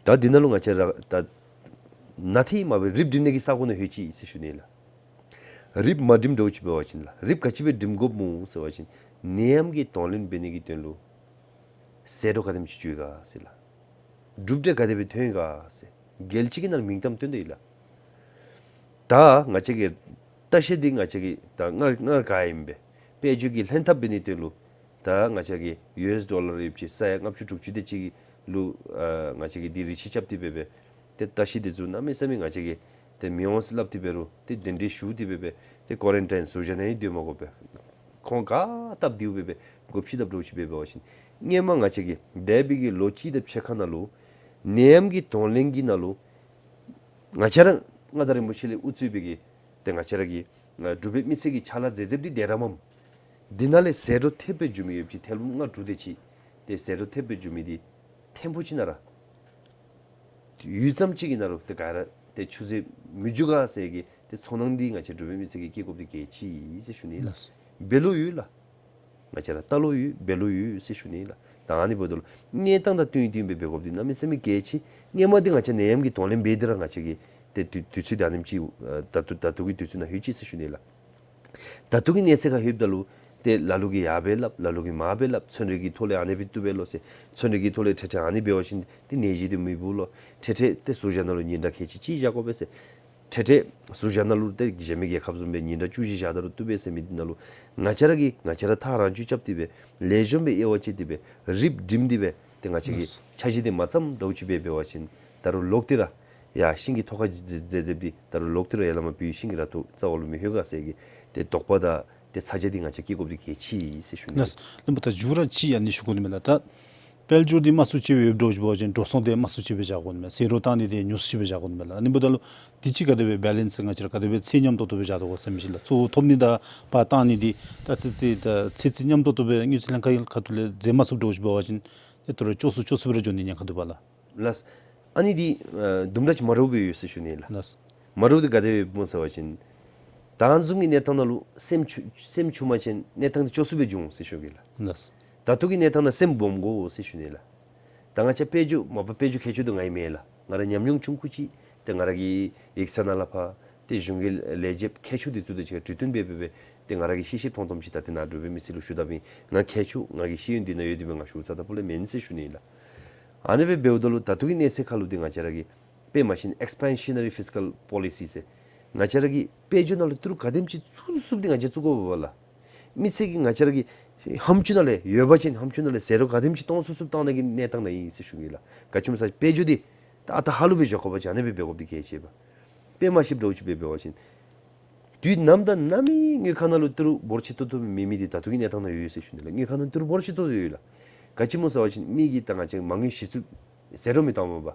ད་འདི་ནང་ལུ་ང་བཅས་ར་ད་ནཱ་ཏེ་མ་སྦེ་རིགཔ་སྒྲིམ་ནི་གི་ས་གོ་ནང་ལྷོད་ཅི་ཟེར་ཞུ་ནི་ལགས། རིགཔ་མ་སྒྲིམ་འདྲཝ་ཅིག་འབད་བ་ཅིན་ལགས། རིགཔ་ག་ཅི་སྦེ་སྒྲིམ་དགོཔ་སྨོ་ཟེར་བ་ཅིན་ནད་ཡམས་ཀྱི་གདོང་ལེན་འབད་ནི་གི་དོན་ལུ་ཟད་འགྲོ་ག་དེམ་ཅིག་བྱུང་ཡི་ག་ཟེར་ལགས། གྲུབ་འབྲས་ག་དེ་སྦེ་ཐོན་ཡི་ག་ཟེར་རྒྱལ་སྤྱི་གི་ནང་མིང་གཏམ་བཏོན་དོ་ཡོད་ལགས། ད་ང་བཅས་ཀྱི་ལྟ་བཤལ་འདི་ང་བཅས་ཀྱི་ད་སྔར་སྔར་ག་ཨིནམ་སྦེ་དཔལ་འབྱོར་གྱི་ལྷན་ཐབས་འབད་ནི་དོན་ལུ་ད་ང་བཅས་ཀྱི་ཡུ་ཨེསི་ཌོ་ལར་ཡོདཔ་ཅིག་ས་ཡ་ལྔ་བཅུ་དྲུག་ཅུ་དེ་ཅིག་ལུ་ཨ་ང་བཅས་ཀྱིས་འདི་རེ་ཆེ་རྐྱབ་སྟེ་འབད་སྦེ་ཏེ་ལྟ་བཤལ་འདི་ཚུ་གནམ་མེད་ས་མེད་ང་བཅས་ཀྱིས་ཏེ་མི་འོང་ཟེར་སླབ་སྟེ་འབད་རུང་ཏེ་གདན་འདྲེན་ཞུ་སྟེ་འབད་སྦེ་ཏེ་ཀོ་རན་ཊིན་ཟུར་བཞག་ནང་ཡང་སྡོད་མ་དགོ་པར་ཁོང་ག་སྟབས་བདེཝ་སྦེ་སྦེ་སྒོ་ཕྱེ་བཏབ་འདྲཝ་ཅིག་འབད་བ་ཅིན་སྔོན་མ་ང་བཅས་ཀྱི་འདས་པའི་གི་ལོ་གཅིག་དང་ཕྱེད་ཀ་ནང་ལུ་ནད་ཡམས་ཀྱི་གདོང་ལེན་གྱི་ནང་ལུ་ང་བཅས་ར་མངའ་བདག་རིན་པོ་ཆེ་ལས་དབུ་གཙོས་པའི་གི་ཏེ་ང་བཅས་ར་གི་ འབྲུག་པའི་མི་སེར་གྱི་ཕྱག་ལཱ་མཛད་མཛདཔ་འདི་དེ་ར་མས། འདི་ནང་ལས་ཟད་འགྲོ་ཐེབས་སྦེ་འགྱོ་མི་ཡོདཔ་ཅིག་ཐེར་འབུམ་ལྔ་དྲུག་དེ་ཅིག་ཏེ་ཟད་འགྲོ་ཐེབས་སྦེ་འགྱོ་མི་འདི་ཐེམ་ཕུ་ཅིག་ནང་ར་ཡུད་ཙམ་ཅིག་གི་ནང་ལུ་ཏེ་ག་ར་ཏེ་ཆུད་ཟོས་མི་འགྱོ་ག་ཟེར་གྱི་ཏེ་ཚོར་སྣང་འདི་ང་བཅས་འབྲུག་པའི་མི་སེར་གྱིས་བསྐྱེད་དགོཔ་འདི་གལ་ཆེ་ཟེར་ཞུ་ནི་ལགས། ལགས། འབད་རློགས་ཡོད་ལགས། ང་བཅས་ར་ལྟ་རློགས་ཡོད། འབད་རློགས་ཡོད་ཟེར་ཞུ་ནི་ལགས། ད་ཨ་ནི་འབདཝ་ད་ལུ་གནས་སྟངས་དང་བསྟུན་བསྟུན་སྦེ་འབད་དགོཔ་འདི་གནམ་མེད་ས་མེད་གལ་ཆེ། སྔོན་མ་འདི་ང་བཅས་ནད་ཡམས་ཀྱི་གདོང་ལེན་འབད་དེ་ར་ང་བཅས་ཀྱིས་ཏེ་དུས་དུས་ཚོད་འདི་ཨ་ནེམ་ཅིག་ད་ལྟོ་ད་ལྟོ་གི་དུས་ཚོད་ནང་ལྷོད་ཅི་ཟེར་ཞུ་ནི་ལགས། ད་ལྟོ་གི་གནས་ཚད་ཁར་ལྷོདཔ་ད་ལུ་ཏེ་ལ་ལུ་གིས་ཡར་སྦེ་སླབ། ལ་ལུ་གིས་མར་སྦེ་སླབ། ཚན་རིག་གི་ཐོག་ལས་ཨ་ནི་སྦེ་བཏུབ་པས་ལོ་ཟེར། ཚན་རིག་གི་ཐོག་ལས་འཕྲལ་འཕྲལ་ཨ་ནི་འབད་བ་ཅིན་ཏེ་ནད་གཞི་འདི་མི་འབུ་ལོ། འཕྲལ་འཕྲལ་ཏེ་ཟུར་བཞག་ནང་ལུ་ཉིན་གྲངས་ཁལ་གཅིག་གཅིག་བཞག་དགོ་པས་ཟེར། འཕྲལ་འཕྲལ་ཟུར་བཞག་ནང་ལུ་ཏེ་གཞན་མི་རྒྱལ་ཁབ་བཟུམ་སྦེ་ཉིན་གྲངས་བཅུ་བཞི་བཞག་ད་རུང་བཏུབ་པས་ཟེར་མི་འདི་ནང་ལུ་ང་བཅས་ར་གིས་ང་བཅས་ར་ཐག་རང་གཅོད་རྐྱབ་སྟེ་སྦེ་ལེགས་ཤོམ་སྦེ་དབྱེ་བ་ཕྱེ་སྟེ་སྦེ་རིགཔ་སྒྲིམ་སྟེ་སྦེ་ཏེ་ང་བཅས་ཀྱིས་ལགས། འཆར་གཞི་འདི་མ་བརྩམ་འདྲཝ་ཅིག་སྦེ་འབད་བ་ཅིན་ད་རུང་ལོག་སྟེ་ར་ཡར་ཤིང་གི་ཐོག་ཁར་མཛད་མཛདཔ་འདི་ད་རུང་ལོག་སྟེ་ར་ཡར་ལས་མར་བུད་ཤིང་གི་ར་ཏོ་རྩ་བ་ལུ་མི་ལྷོད་ག་ཟེར་གྱི་ཏེ་དོགས་པ་དང་ཏེ་ཚ་གྱང་འདི་ང་བཅས་བསྐྱེད་དགོཔ་འདི་གལ་ཆེ་ཟེར་ཞུ་ནི། ལགས། བློན་པོ་ད་མཇུག་ར་ཅིག་ཨ་ནི་ཞུ་དགོ་ནི་མས་ལགས། ད་དཔལ་འབྱོར་འདི་དམའ་སུ་ཅིག་སྦེ་ཡོདཔ་འདྲཝ་ཅིག་འབད་བ་ཅིན་འགྲོ་སོང་འདི་དམའ་སུ་ཅིག་སྦེ་བཞག་དགོ་ནི་མས། ཟད་འགྲོ་བཏང་ནི་འདི་ཉུང་སུ་ཅིག་སྦེ་བཞག་དགོ་ནི་མས་ལགས། ཨ་ནི་འབདཝ་ད་ལུ་དེ་ཅིག་ག་དེ་སྦེ་བེ་ལེནསི་ང་བཅས་ར་ག་དེ་སྦེ་ཚད་མཉམ་ཏོག་ཏོ་སྦེ་བཞག་དོ་ག་ཟེར་མི་ཅིག་ལགས། གཙོ་བོ་ཐོབ་ནི་དང་ཕར་བཏང་ནི་འདི་ད་ཚད་ཚད་ད་ཚད་ཚད་མཉམ་ཏོག་ཏོ་སྦེ་དངུལ་རྩིས་ལྷན་ཁག་ཁ་ཐུག་ལས་མཛད་མ་ཚུགསཔ་འདྲཝ་ཅིག་འབད་བ་ཅིན་ཏེ་ད་རུང་སྐྱོ་སུ་སྐྱོ་སུ་སྦེ་ར་འགྱོ་ནི་ཉེན་ཁ་འདུག་པ་ལགས། ལགས། ཨ་ནི་འདི་ཨ་དུམ་གྲ་ཅིག་མ་འདྲཝ་སྦེ་ཡོད་ཟེར་ཞུ་ནི་ལགས། ལགས། མ་འདྲཝ་འདི་ག་དེ་སྦེ་སྨོ་ཟེར་བ་ཅིན་ད་བཟུམ་གྱི་གནས་སྟངས་ནང་ལུ་སེམས་འཆུ་སེམས་འཆུ་མ་ཅིན་གནས་སྟངས་འདི་སྐྱོ་སུ་སྦེ་འགྱོ་འོང་ཟེར་ཞུ་གེ་ལགས། ལགས། ད་ལྟོ་གི་གནས་སྟངས་ནང་སེམས་སྦོམ་དགོ་ཟེར་ཞུ་ནི་ལགས། ད་ང་བཅས་དཔལ་འབྱོར་མ་པ་དཔལ་འབྱོར་མཁས་མཆོག་འདི་ང་ཨིན་མས་ལགས། ང་ར་ཉམས་མྱོང་ཆུང་ཀུ་ཅིག་ཏེ་ང་ར་གི་ཡིག་ཚང་ནང་ལས་ཕར་ཏེ་གཞུང་གི་ལས་བྱེདཔ་མཁས་མཆོག་འདི་ཚུ་དང་གཅིག་ཁར་གྲོས་བསྟུན་འབད་འབད་འབད་ཏེ་ང་ར་གིས་ཤེས་ཤེསཔ་མཐོང་མཐོངམ་ཅིག་ད་ཏེ་ནཱ་འབྲུག་པའི་མི་སེར་ལུ་ཞུ་དཔ་ཨིན། ང་མཁས་མཆོག་ང་གི་ཤེས་ཡོན་འདི་ནང་ཡོད་དེ་སྦེ་ང་ཞུ་ཚར་ད་པོ་ལས་མེན་ཟེར་ཞུ་ནི་ལགས། ཨ་ནི་སྦེ་འབདཝ་ད་ལུ་ད་ལྟོ་གི་གནས་ཚད་ཁར་ལུ་འདི་ང་བཅས་ར་གིས་དཔེ་མ་ཤེས་ན་expansionary fiscal policy ཟེར་ང་བཅས་ར་གི་དཔལ་འབྱོར་ནང་ལུ་ཏི་རུ་ག་དེམ་ཅིག་བཙུགས་ཚུགས་ཚུགསཔ་འདི་ང་བཅས་བཙུགས་དགོ་པས་ལགས། མི་སེར་གྱིས་ང་བཅས་ར་གི་ཧམ་ཆུ་ནང་ལས་ཡོད་པ་ཅིན་ཧམ་ཆུ་ནང་ལས་ཟད་འགྲོ་ག་དེམ་ཅིག་གཏོང་ཚུགས་ཚུགསཔ་གཏང་ནི་གི་གནས་སྟངས་ནང་ཨིན་ཟེར་ཞུ་གེ་ལགས། ག་ཅི་སྨོ་ཟེར་བ་ཅིན་དཔལ་འབྱོར་འདི་ད་ཨ་རྟག་ཧ་ལུགས་སྦེ་འགྱོ་དགོ་པ་ཅིན་ཨ་ནི་སྦེ་འབད་དགོཔ་འདི་གལ་ཆེ་བས། དཔེ་མ་ཤེསཔ་འདྲཝ་ཅིག་སྦེ་འབད་བ་ཅིན་དུས་ནམ་དང་ནམ་ཨིན་དངུལ་ཁང་ནང་ལུ་ཏི་རུ་འབོར་ཆེ་ཏོག་ཏོ་མེད་མི་འདི་ད་ལྟོ་གི་གནས་སྟངས་ནང་ཡོད་ཟེར་ཞུ་ནི་ལགས། དངུལ་ཁང་ནང་ཏི་རུ་འབོར་ཆེ་ཏོག་ཏོ་ཡོད་ལགས། ག་ཅི་སྨོ་ཟེར་བ་ཅིན་མི་གིས་ད་ང་བཅས་མ་དངུལ་གཞི་བཙུགས་ཟད་འགྲོ་མི་གཏངམ་མས་པ།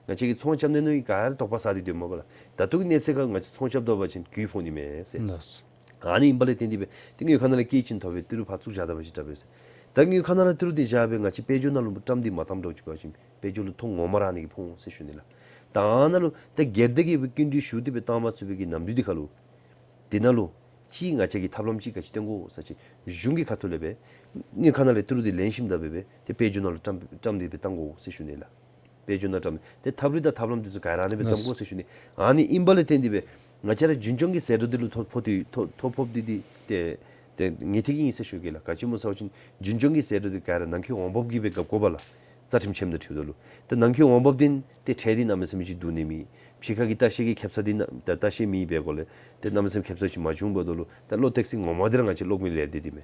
ང་བཅས་ཀྱིས་ཚོང་རྐྱབ་ནི་ནང་ག་ར་དོགས་པ་ཟ་སྟེ་སྡོདཔ་མས་པ་ལགས། ད་ལྟོ་གི་གནས་ཚད་ཁར་ང་བཅས་ཚོང་རྐྱབ་དོ་བ་ཅིན་རྒུད་ཕོག་ནི་མས་ཟེར། ལགས། ཨ་ནི་ཨིན་པ་ལས་བརྟེན་ཏེ་སྦེ་ཏེ་དངུལ་ཁང་ནང་ལས་སྐྱེད་ཅིག་ཐོབ་སྦེ་ཏི་རུ་ཕར་བཙུགས་བཞག་ད་པ་ཅིན་དྲག་པས་ཟེར། ད་དངུལ་ཁང་ནང་ལས་ཏི་རུ་འདི་བཞག་སྦེ་ང་བཅས་དཔལ་འབྱོར་ནང་ལུ་བཀྲམ་སྟེ་མ་བཏངམ་འདྲཝ་ཅིག་འབད་བ་ཅིན་དཔལ་འབྱོར་ལུ་ཐོ་ངོ་མ་རག་ནི་གི་ཕོག་འོང་ཟེར་ཞུ་ནི་ལགས། ད་ཨ་ནཱ་ལུ་ད་སྒེར་སྡེ་གིས་སྦེ་སྐྱིན་འགྲུལ་ཞུ་སྟེ་སྦེ་བཏང་མ་ཚུགས་པའི་གི་ནམ་དུས་འདི་ཁར་ལུ་དེ་ནང་ལུ་ཅིག་ང་བཅས་ཀྱིས་ཐབས་ལམ་ཅིག་ག་ཅི་བཏོན་དགོ་ཟེར་བ་ཅིན་གཞུང་གི་ཁ་ཐུག་ལས་སྦེ་དངུལ་ཁང་ནང་ལས་ཏི་རུ་འདི་ལེན་ཞིནམ་ད་སྦེ་སྦེ་ཏེ་དཔལ་འབྱོར་ནང་ལུ་བཀྲམ་བཀྲམ་སྟེ་སྦེ་བཏང་དགོ་ཟེར་ཞུ་ནི་ལགས། དཔལ་འབྱོར་ནང་བཀྲམ་ཏེ་ཐབས་རིག་དང་ཐབས་ལམ་འདི་ཚུ་ག་ར་ཨ་ནི་སྦེ་བརྩམ་དགོ་ཟེར་ཞུ་ནི། ཨ་ནི་ཨིན་པ་ལས་བརྟེན་ཏེ་སྦེ་ང་བཅས་ར་རྒྱུན་སྐྱོང་གི་ཟད་འགྲོ་འདི་ལུ་ཐོ་ཕོག་སྟེ་ཐོ་ཐོ་ཕོགཔ་འདི་འདི་ཏེ་ཏེ་ངེས་ཏིག་ཨིན་ཟེར་ཞུ་གེ་ལགས། ག་ཅི་སྨོ་ཟེར་བ་ཅིན་རྒྱུན་སྐྱོང་གི་ཟད་འགྲོ་འདི་ག་ར་ནང་འཁོད་འོང་འབབ་ཀྱིས་སྦེ་རྐྱབ་དགོ་པས་ལགས། རྩ་ཁྲིམས་ཆེན་མོ་དང་འཁྲིལཝ་ད་ལུ་ཏེ་ནང་འཁོད་འོང་འབབ་འདི་ཏེ་ཁྲལ་འདི་གནམ་མེད་ས་མེད་ཅིག་བསྡུ་ནི་མེད། ཕྱི་ཁ་གི་ལྟ་བཤལ་གྱི་ཁེ་སང་འདི་ནང་ལྟ་ལྟ་བཤལ་མེདཔ་འབད་དགོཔ་ལས་ཏེ་གནམ་མེད་ས་མེད་ཁེ་སང་ཅིག་མ་བྱུངམ་འབདཝ་ད་ལུ་ད་བློ་ཏོག་ཙམ་ངོ་མ་འདི་ར་ང་བཅས་གློག་མེ་ལས་འདི་འདི་མས།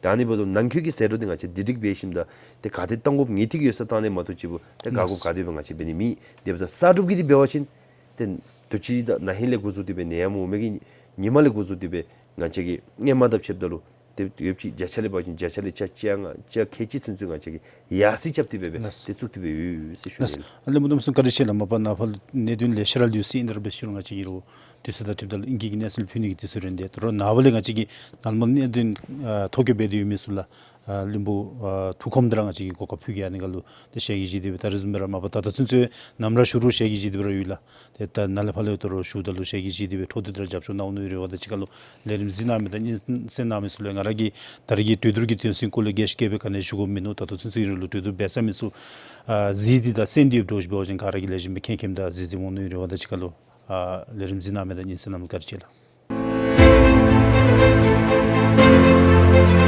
ད་ཨ་ནི་འབདཝ་ད་ནང་འཁོད་ཀྱི་ཟད་འགྲོ་འདི་ང་བཅས་སྒྲིག་སྒྲི་འབད་ཞིནམ་ད་ཏེ་ག་དེ་བཏང་དགོཔ་ངེས་ཏིག་ཡོད་ས་བཏང་ནི་མ་གཏོགས་ཅིག་པོ་ཏེ་དགའ་དགོཔ་ག་དེ་སྦེ་ང་བཅས་འབད་ནི་མེད། དེ་འབདཝ་ད་གསར་སྒྲུབ་ཀྱི་འདི་འབད་བ་ཅིན་ཏེ་དུས་ཅི་ད་ན་ཧིང་ལས་འགོ་བཙུགས་ཏེ་སྦེ་ནད་ཡམས་འོང་མི་གི་ཉིནམ་ལས་འགོ་བཙུགས་ཏེ་སྦེ་ང་བཅས་ཀྱིས་སྔོན་མ་དང་ཕྱདཔ་ད་ལུ་ཏེ་ཡོདཔ་ཅིག་བརྒྱ་ཆ་ལས་འབད་བ་ཅིན་བརྒྱ་ཆ་ལས་ཆ་བརྒྱ་ང་བརྒྱ་ཁལ་གཅིག་ཚུན་ཚོད་ང་བཅས་ཀྱིས་ཡར་སེང་རྐྱབ་སྟེ་སྦེ་སྦེ་ལགས། ཏེ་བཙུགས་ཏེ་སྦེ་ཡོད་ཟེར་ཞུ་ནི། ལགས། ཨ་ལས་མུ་ནམ་སུ་བཀའ་དྲིན་ཆེ་ལགས། མ་པ་ནངས་པ་གནད་དོན་ལེ་ཤ་ར་ལུས་སོ་ཡི། ཨིན་རུང་འབད་ཞུ་རུང་ང་བཅས་ཀྱིས་རུང་དུས་ཚོད་དང་འཁྲིལཝ་ད་ལུ་ཨིང་སྐད་ཀྱི་གནས་ཚུལ་ཕུལ་ནི་གི་དུས་ཚོད་རན་ཏེ་ད་རུང་ནངས་པ་ལས་ང་བཅས་ཀྱིས་ནཱ་ལས་མར་གནད་དོན་ཨ་ཐོ་བཀོད་འབད་དེ་ཡོད་མི་ཚུ་ལགས། ཨ་བློན་པོ་ཨ་ཐུགས་ཁོམ་དེ་ར་ང་བཅས་ཀྱིས་གོ་སྐབས་ཕུལ་གེ། ཨ་ནི་ཁར་ལུ་ཏེ་ཞལ་གྱིས་བཞེས་ཏེ་སྦེ་ད་རིས་བཟུམ་སྦེ་ར་མ་པ་ད་ལྟོ་ཚུན་ཚོད་ནམ་ར་ཞུ་རུང་ཞལ་གྱིས་བཞེས་ཏེ་སྦེ་ར་ཡོད་ལགས། ཏེ་ད་ནཱ་ལས་ཕར་ལས་ད་རུང་ཞུཝ་ད་ལུ་ཞལ་གྱིས་བཞེས་ཏེ་སྦེ་འཕྲོ་མཐུད་དེ་ར་རྒྱབ་སྐྱོར་གནང་འོང་མནོ་ཡི། རེ་བ་དང་གཅིག་ཁར་ལུ་ལས་རིམ་གཟིགས་གནང་མི་དང་སྙན་གསན་གནང་མི་ཚུ་ལུ་ང་ར་གིས་ད་རེས་ཀྱི་གྲོས་བསྡུར་གྱི་དོན་ཚན་སྐོར་ལས་རྒྱས་ཤོས་རྐྱབ་སྦེ་ག་ནི་ཞུ་དགོཔ་མིན་ནུག། ད་ལྟོ་ཚུན་ཚོད་ཨིན་རུང་ལུ་གྲོས་བསྡུར་འབད་ཚར་མི་ཚུ་ཨ་གཟིགས་ཏེ་དང་གསན་ཏེ་ཡོདཔ་འདྲཝ་ཅིག་འབད་བ་ཅིན་ག་ར་གིས་ལེགས་ཤོམ་སྦེ་མཁྱེན་མཁྱེནམ་དང་གཟིགས་གཟིགསཔ་འོང་མནོ་ཡི། རེ་བ་དང་གཅིག་ཁར་ལུ་ཨ་ལས་རིམ་གཟིགས་གནང་མི་དང་སྙན་གསན་གནང་མི་བཀའ་དྲིན་ཆེ་ལགས།